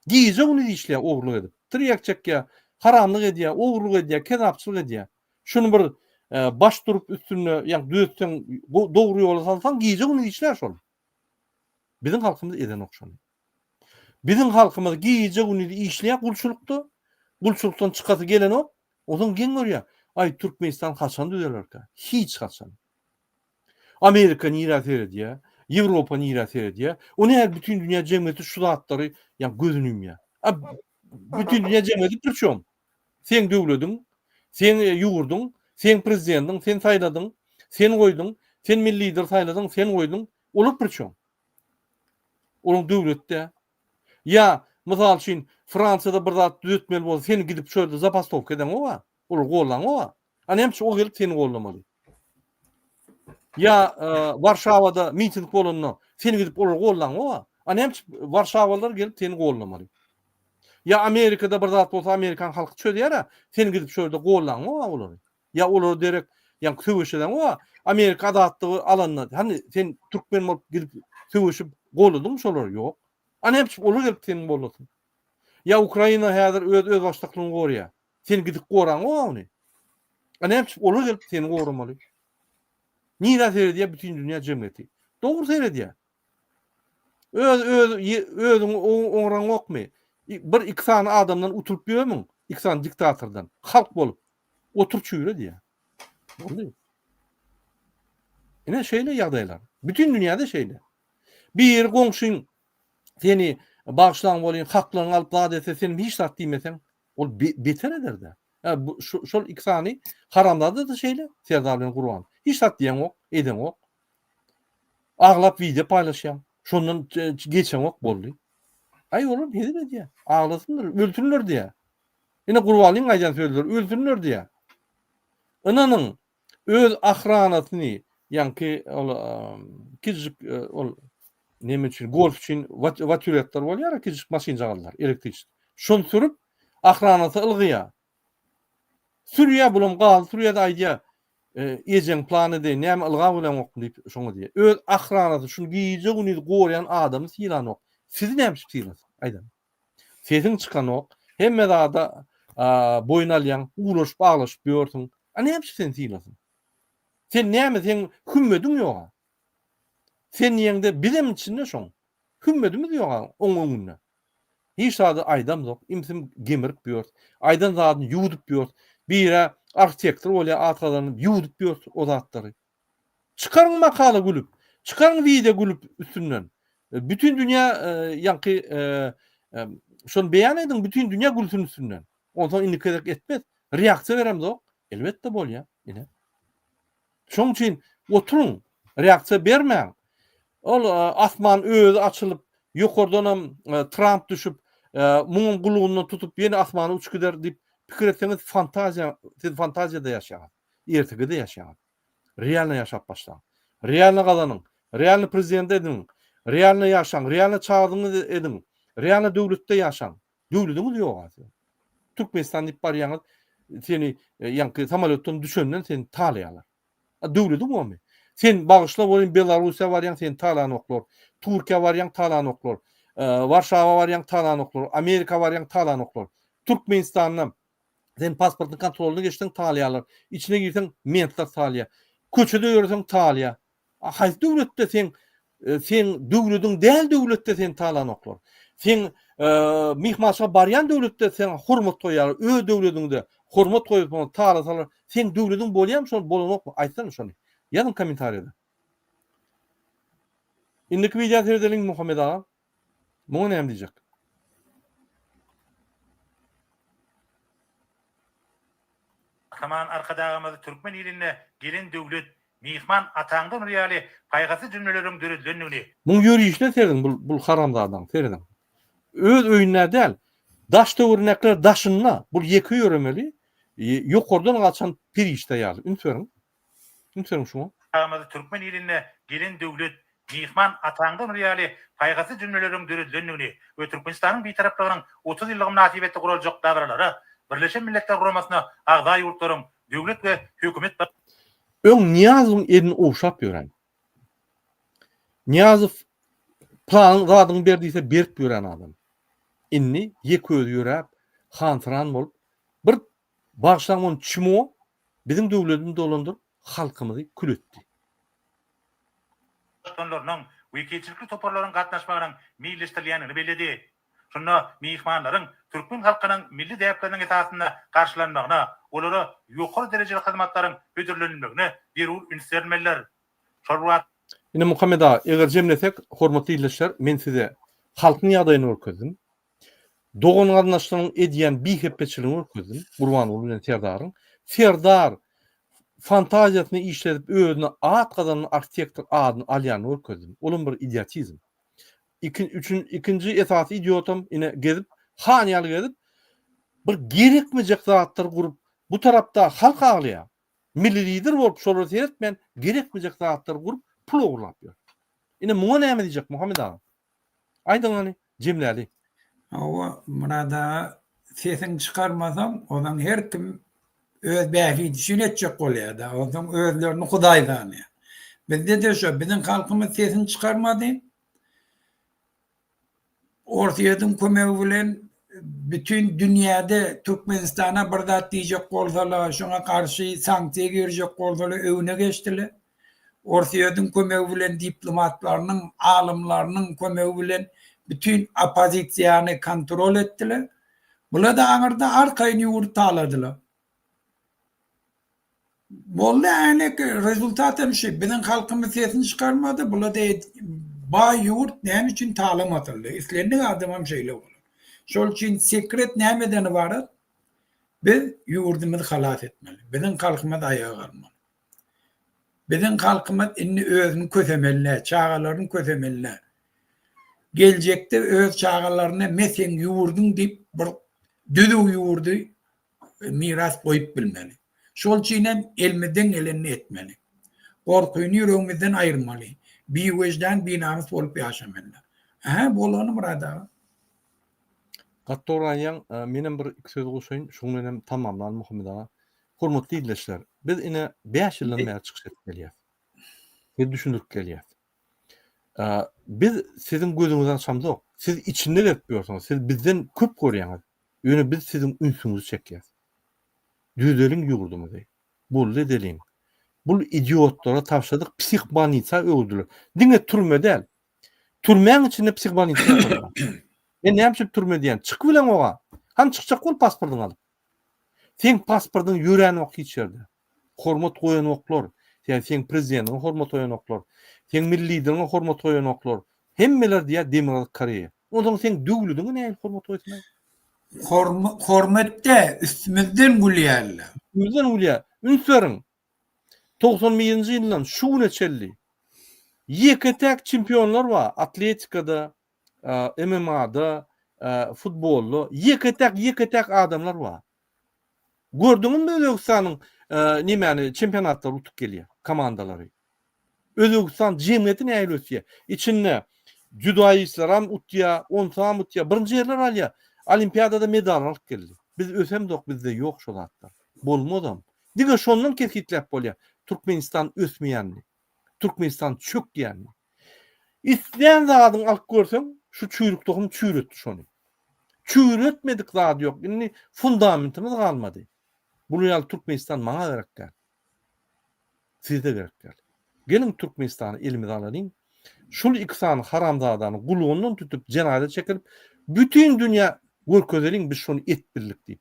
Gije-gündiz işleýär ogurlyk edip. Tirýek çekýär, haramlyk edýär, ogurlyk edýär, kezapçylyk edýär. Şuny bir baş durup üstünde ýa düzetseň, dogry ýola salsaň gije-gündiz işlär şol. Biziň halkymyz edenok şony. Biziň halkymyz gije-gündiz işleýär gulçulykda, gulçulykdan çykasy gelenok, onsoň geň görýär, aý Türkmenistan haçan düzelerkä? Hiç haçan. Amerika nirä seredýär, Ýewropa nirä seredýär, o nähili bütin dünýä jemgyýeti şu zatlary ýa gözüni ýumýar. A bütin dünýä jemgyýeti priçom? Seň döwlediň, seň ýurduň, seň prezidentiň, sen saýladyň, sen goýduň, sen milli lider saýladyň, sen goýduň, olar priçom? Olaň döwleti dä. Ýa, mysal üçin, Fransiýada bir zat düzetmeli bolsa, sen gidip şo ýerde zapastowka edeňok-a, olary gollaňok-a. A näme üçin o gelip seni gollamaly? Ýa, Warşawada miting bolanda, sen gidip olary gollaňok-a. A näme üçin warşawalylar gelip seni gollamaly? Ýa Amerikada bir zat bolsa, amerikan halky çözýär-ä, sen gidip şo ýerde gollaňok-a olary. Ýa olara derek ýaňky söweş edeňok-a, Amerika azatlygy alanda, hany sen türkmen bolup gidip söweşip golladyňmy şolary? Ýok. A näme üçin olar gelip seni gollasyn? Ýa Ukraina häzir öz özbaşdaklygyny goraýar. Sen gidip goraňok-a ony. A näme üçin olar gelip seni goramaly? Nirä seredýär bütin dünýä jemgyýeti? Dogry seredýär. Öz öz özüňi oňraňokmy? Bir iki sany adamdan utulyp ýörmüň? Iki sany diktatordan. Halk bolup. Otur çüýre diýýär. Boldy. Ine şeýle ýagdaýlar. Bütün dünýäde şeýle. Bir goňşyň seni bagyşlaň bolýan haklaryňy alyp zat etse sen hiç zat diýmeseň ol beter eder-de. Şol iki sany haramzada da şeýle Serdar bilen Gurban. Hiç zat diýeňok, edeňok. Aglap wideo paýlaşýaň. Şondan geçeňok boldy. Aý olar hezil edýär. Aglasynlar, ölsünler diýýär. Ine Gurbanlyň aýdan sözleri ölsünler diýýär. Ynanyň, öz ahranasyny, ýaňky ol kiçijik ol neme üçin, golf üçin watýuretler bolýar, kiçijik maşynjagazlar, elektriçeskiý. Şony sürüp, ahranasy ylgaýar. Sürýär, bulam gazy sürýär-de aýdýar, Ejeň plan edeýin, näme ylgap bileňokmy diýip, şoňa diýýär. Öz ahranasy şuny gije-gündiz goraýan adamy sylanok. Sizi näme üçin sylasyn? Aýdaň. Sesiň çykanok, hemme zada boýun alýaň, uwlaşyp aglaşyp ýörsüň. A näme üçin seni sylasyn? Sen näme, seň hümmediň ýog-a. Sen diýeňde bizem içinde şoň. Hümmedimiz ýog-a oň öňünde. Hiç zady aýdamzok, imsim gemirip ýörüs. Aýdan zadyny ýuwdup ýörüs. Biri arhitektor bolýar at gazanyp, ýuwdup ýörüs o zatlary. Çykaryň makala gülüp, çykaryň wideo gülüp üstünden. Bütin dünýä ýaňky şony beýan ediň, bütin dünýä gülsün üstünden. Onsoň indiki gezek etmez. Reaksiýa beremzok. Elbetde bolýar. Ine. Şoň üçin oturyň, reaksiýa bermäň. Ol asman özi açylyp, ýokardanam Tramp düşüp, muňam gulugyndan tutup ýene asmana uçup gider diýip pikir etseňiz fantaziýa, siz fantaziýada ýaşaýaňyz. Ertekide ýaşaýaňyz. Realno ýaşap başlaň. Realno gazanyň. Realno prezident ediniň. Realno ýaşaň. Realno çagazyňyzy ediň. Realno döwletde ýaşaň. Döwlediňiz ýok-a siziň. Türkmenistan diýip barýaňyz, seni ýaňky samolýotdan düşenden seni talaýarlar. A döwlediň bormy? Sen bagyşla welin Belarussiýa barýaň seni talanoklar. Türkiýä barýaň talanoklar. Warşawa barýaň talanoklar. Amerika barýaň talanoklar. Türkmenistanda sen pasportyň kontrolyny geçseň talaýarlar. Içine girseň mentler talaýar. Köçede ýöreseň talaýar. A haýsy döwletde seň seň döwlediň däl döwletde seni talanoklar. Seň myhmançylyga barýan döwletde saňa hormat goýýarlar. Öz döwlediňde hormat goýup talasalar, seň döwlediň bolýarmy şol bolanokmy? Aýtsana şony. Ýazyň kommentariýada. Indiki wideo seredeliň Muhammet aga. Muňa näme diýjek? Gahryman Arkadagymyz türkmen iline Gelen döwlet, myhman ataňdan ur ýaly paýhasly jümleleriň döredilendigini, Muň ýörişine serediň bul bul haramzadaň serediň. Öz öýündä däl, daş töweregindäkiler daşynda bul ýeke ýöremeli, ýokardan gaçan perişde ýaly. Üns beriň. Üns beriň şuňa. Arkadagymyz türkmen iline Gelen döwlet, myhman ataňdan ur ýaly paýhasly jümleleriň döredilendigini we Türkmenistanyň Bitaraplygynyň 30 ýyllygy mynasybetli guraljak dabaralara Birleşen Milletler Guramasyna agza ýurtlaryň döwlet we hökümet Öň Nyýazowyň elini ogşap ýören. Nyýazow planyň zadyňy ber diýse berip ýören adam. Indi ýeke özi ýöräp, hansyran bolup, bir bagyşlaň ony çmo biziň döwletimizi dolandyryp halkymyzy kül etdi. Baştutanlarynyň, wekilçilikli toparlaryň gatnaşmagynyň meýilleşdirilýändigini belledi. Şunda myhmanlaryň türkmen halkynyň milli däpleriniň esasynda garşylanmagyna, olara ýokary derejeli hyzmatlaryň hödürlenilmegine zerur üns berilmelidir. Şol bir wagtyň. Ine Muhammet aga, eger jemlesek, hormatly ildeşler, men size halkyň ýagdaýyny görkezdim. Dogan-garyndaşlaryň edýän bihepbeçiligini görkezdim, Gurbanguly bilen Serdaryň. Serdar fantaziýasyny işledip özüne at gazanan arhitektor adyny alýanyny görkezdim. Olam bir idiotizm. Iki, üçün, ikinji esasy idiotam ine gezip, han ýaly gezip, bir gerekmejek zatlary gurup, bu tarapda halk aglaýar. Milli lider bolup şolara seretmän gerekmejek zatlary gurup pul ogurlap ýör. Ine muňa näme diýjek Muhammet aga? Aýdyň hany, jemläli. Hawa, Myrat aga, sesiňi çykarmasaň, onsoň her kim öz bähbidi üçin etjek bolýar-da, onsoň özlerini hudaý sanýar. Bizde-de şo, biziň halkymyz sesini çykarmady. Orsýetiň kömegi bilen bütin dünýäde Türkmenistana bir zat diýjek bolsalar, şoňa garşy sanksiýa girjek bolsalar öňüne geçdiler. Orsýetiň kömegi bilen diplomatlarynyň, alymlarynyň kömegi bilen bütin oppozisiýany kontrol etdiler. Bular-da aňyrda arkaýyn ýurdy taladylar. Boldy änek rezultat hem şu. Biziň halkymyz sesini çykarmady. Bular-da baý ýurt näme üçin talamasynlar? Islendik adamam şeýle bolar. Şol üçin sekret nämeden ybarat? Biz ýurdumyzy halas etmeli. Biziň halkymyz aýaga galmaly. Biziň halkymyz indi özüni kösemeli, çagalaryny kösemeli. Geljekde öz çagalaryna me seň ýurduň diýip bir düzüw ýurdy miras goýup bilmeli. Şol üçin hem elimizden gelenini etmeli. Gorkyny ýüregimizden aýyrmaly. Biwejdan, binamys bolup ýaşamaly. Hä, bolany Myrat aga. Gaty dogry aýdýaň. Menem bir iki söz goşaýyn, şuň bilenem tamamlan Muhammet aga. Hormatly ildeşler, biz ine 5 ýyldan bäri çykyş edip gelýäs. Size düşündirip gelýäs. Biz siziň gözüňizi açamzok. Siz içinde gezip ýörsüňiz. Siz bizden köp görýäňiz. Ýöne biz siziň ünsüňizi çekýäs. Düzeliň ýurdumyzy. Boldy edeliň. Bul idiotlara tabşyrdyk psihbolnisa öwürdiler. Diňe türme däl. Türmäň içinde psihbolnisa ýaparlar. Men näme üçin türme diýýän? Çyk bileňoga. Hany çykjak bol pasportyňy alyp. Seň pasportyň ýöränok hiç ýerde. Hormat goýanoklar. Ýa seň prezidentiňe hormat goýanoklar. Seň milli lideriňe hormat goýanoklar. Hemmeler diýýär Demirgazyk Koreýa. Onsoň seň döwlediňe nähili hormat goýsunlar? Hormat dä, üstümizden gülýärler. Üstümizden gülýär. Üns beriň. 91-nji ýyldan şu güne çenli ýeke-täk çempionlar bar atletikada, MMA-da, futbolda ýeke-täk ýeke-täk adamlar bar. Gördüňizmi Özbegistanyň nemäni çempionatlary utup gelýär komandalary. Özbegistan jemgyýeti nähili ösýär. Içinde dzýudoistleram utýar, onsam utýar, birinji ýerler alýar. Olimpiadada medal alyp geldi. Biz ösemzok bizde ýok şo zatlar. Bolmazam. Diňe şondan kesgitläp bolýar Türkmenistan ösmeýänini. Türkmenistan çökýänini. Islän zadyňy alyp görseň, şu çüýrük tohum çüýretdi şony. Çüýretmedik zady ýok. Indi fundamentimiz galmady. Bular ýaly Türkmenistan maňa gerek däl. Size gerek däl. Geliň Türkmenistany elimize alalyň. Şul iki sany haramzadany gulagyndan tutup jenaza çekirip bütin dünýä görkezeliň biz şony et bildik diýip.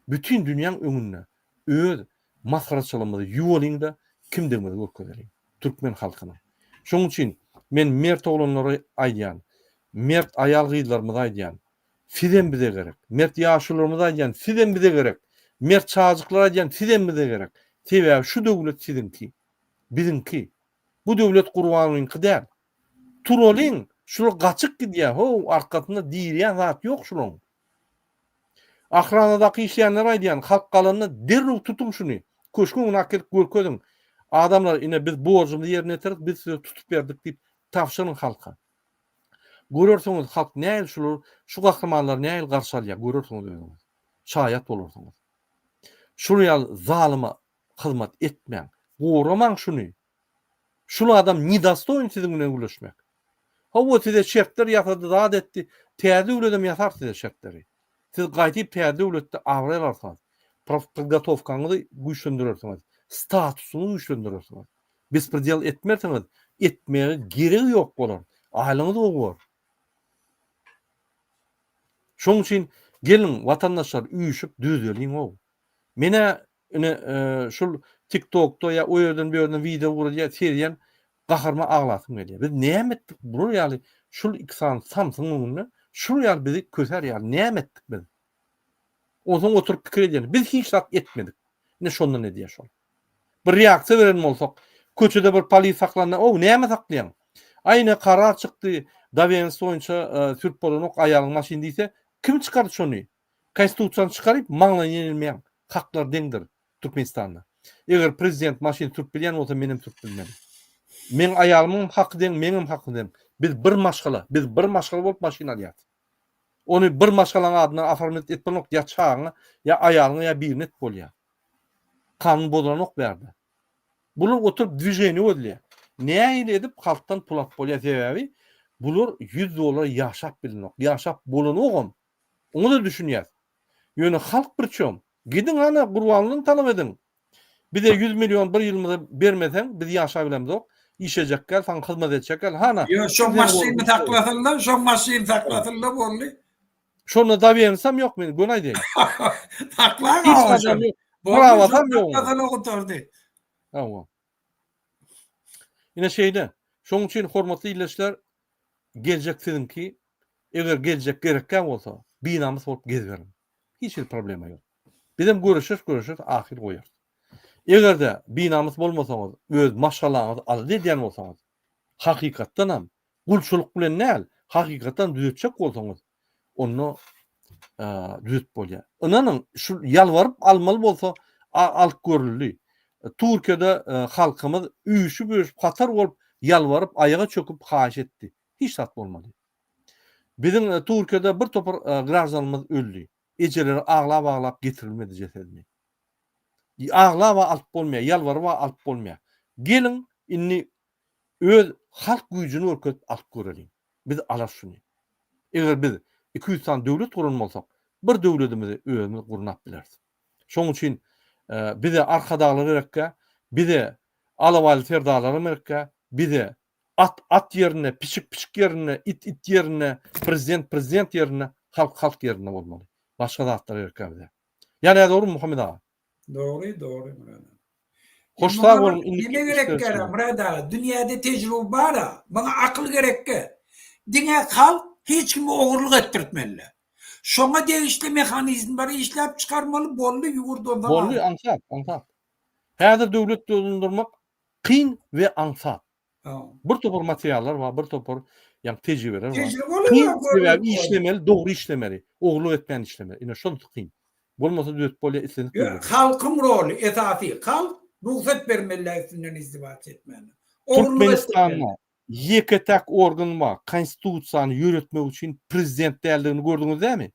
Bütin dünýäň öňünde öz masgaraçylygymyzy ýuwalyň-da kimdigimizi görkezeliň. Türkmen halkyna. Şonuň üçin. Men mert oglanlara aýdýan, mert aýal-gyzlarymyza aýdýan, sizem bize gerek. Mert ýaşulularymyza aýdýan, sizem bize gerek. Mert çajyklara aýdýan, sizem bize gerek. Sebäbi şu döwlet siziňki. Biziňki. Bu döwlet Gurbanowyňky däl. Turalyň, şular gaçyp gidýär, how, arkasynda diýilýän zat ýok şulaň. Ahranadaky işleýänlere aýdýan, halk galanda derrew tutuň şuny, köşgüň öňüne akelip görkeziň. Adamlar, ine biz borjumyzy ýerine ýetirdik, biz size tutup berdik diýip tabşyryň halka. Görersiňiz halk nähili şular, şu gahrymanlary nähili garşy alýar, görersiňiz özüňiz. Şaýat bolarsyňyz. Şular ýaly zalyma hyzmat etmäň. Goramaň şuny. Şul adam nedostoýn siziň bilen gürleşmek. Hawa size şertler ýasady zat etdi. Täze döwledem ýasar size şertleri. Siz gaýdyp täze döwletde abraý alarsyňyz. Podgotowkaňyzy güýçlendirersiňiz. Statusyňyzy güýçlendirersiňiz. Bespredel etmersiňiz. Etmege geregi ýok bolar. Aýlygyňyz gowy bor. Şoň üçin geliň watandaşlar üýşüp düzeliň-ow. Menä Ine şul tik tokda ýa o ýerden bu ýerden wideo ugradýar seredýän gaharyma aglasym gelýär. Biz näme etdik bular ýaly şul iki sany samsygyň öňünde şul ýaly bizi kösär ýaly näme etdik biz? Onsoň oturyp pikir edýän biz hiç zat etmedik. Ine şondan edýär şol. Bir reaksiýa beren bolsak köçede bir polis saklanda ow näme saklaýaň? Aý ine karar çykdy dowernost boýunça sürüp bolanok aýalyň maşyny diýse kim çykardy şony? Konstitusiýany çykaryp maňlaýyny ýenilmeýäň. Haklar deňdir Türkmenistanda. Eger prezident maşyn sürüp bilýän bolsa menem sürüp bilmeli. Meň aýalymyňam haky deň, meňem hakym deň. Biz bir maşgala, biz bir maşgala bolup maşyn alýas. Ony bir maşgalaň adyndan oformit edip bolanok, ýa çagaňa, ýa aýalyňa, ýa birine edip bolýar. Kanun bozulanok bärde. Bular oturyp dwiženiýe gözleýär. Nähili edip halkdan pul alyp bolýar sebäbi bular 100 dollara ýaşap bilenok, ýaşap bolanogam. Oňa-da düşünýäs. Ýöne halk birçom. Gidiň ana Gurbangulyny talap ediň. Bize 100 million bir ýylymyza bermeseň biz ýaşap bilemzok. Işlejek gel, saňa hyzmat etjek gel. Hana. Ýo şo maşyny saklasynlar, şo maşyny saklasynlar boldy. Şonda dowernsam ýok men göni aýdaýyn. Saklaň Hiç adam ýok. Prawasam ýok. Saklasalar gutardy. Hawa. Ine şeýle. Şonuň üçin hormatly ildeşler geljek siziňki. Eger geljek gerekkä bolsa, binamys bolup geziberiň. Hiç hili problema ýok. Bizem göreşeris, göreşeris, ahyr goýarys. Eger-de binamys bolmasaňyz, öz maşgalaňyzy alada edýän bolsaňyz, hakykatdanam gulçulyk bilen däl, hakykatdan düzetjek bolsaňyz, onda düzetip bolýar. Ynanyň, şu ýalbaryp almaly bolsa, alyp görüldi. Türkiýede halkymyz üýşüp-üýşüp hatar bolup ýalbaryp, aýaga çöküp haýyş etdi. Hiç zat bolmady. Biziň Türkiýede bir topar graždanymyz öldi. Ejeleri aglap-aglap getirilmedi jesedini. Aglap-a alyp bolmaýar, ýalbaryp-a alyp bolmaýar. Geliň, indi öz halk güýjüni görkezip alyp göreliň. Biz alarys şuny. Eger biz 200 sany döwlet guran bolsak, bir döwledimizi özümiz gurnap bileris. Şonuň üçin bize Arkadaglar gerekkä, bize Alabaýly serdarlaram gerekkä, bize At at ýerinde, pişik pişik ýerinde, it it ýerinde, prezident prezident ýerinde, halk halk ýerinde bolmaly. Başga zatlar gerekkä bize. Ýa nädogrymy Muhammet aga? Dogry, dogry Myrat aga. Hoş sag boluň indiki Neme gerekkä Myrat aga? Dünýäde tejribe bar-a. Muňa akyl gerekkä. Diňe halk hiç kimi ogurlyk etdirtmeli. Şoňa degişli mehanizmleri işläp çykarmaly boldy ýurt ondan Boldy aňsat, aňsat. Häzir döwlet dolandyrmak Kyn we aňsat. Bir topar materiallar bar, bir topar ýa tejribeler bar. Kyn sebäbi işlemeli, dogry işlemeli. Ogurlyk etmän işlemeli. Ine şonusy kyn. Bolmasa düzetip bolýar islendik döwlet. Halkyň roly esasy. Halk rugsat bermeli üstünden izdiwaç etmäne. Türkmenistanda ýeke-täk organ bar, konstitusiýany ýöretmek üçin prezident däldigini gördüňiz dämi?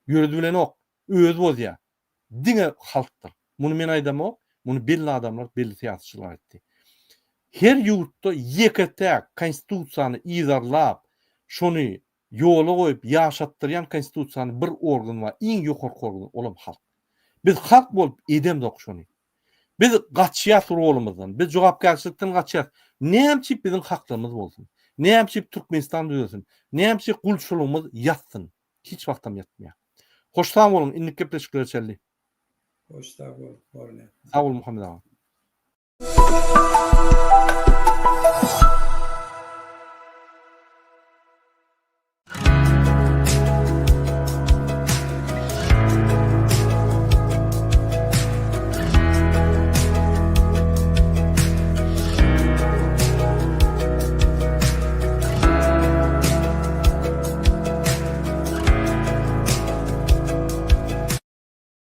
Ýöredibilenok, özi bozýar. Diňe halkdyr. Muny men aýdamok, muny belli adamlar, belli syýasatçylar aýtdy. Her ýurtda ýeke-täk konstitusiýany yzarlap, şony ýola goýup ýaşatdyrýan konstitusiýany bir organ bar, iň ýokarky organ, olam halk. Biz halk bolup edemzok şony. Biz gaçýas rolumyzdan, biz jogapkärçilikden gaçýas. Näme üçin biziň haklarymyz bolsun? Näme üçin Türkmenistan düzelsin? Näme üçin gulçulygymyz ýatsyn? Hiç wagtam ýatmaýar. Hoş sag boluň, indiki gepleşiklere çenli. Hoş sag bol, Borne. Sag bol Muhammet aga.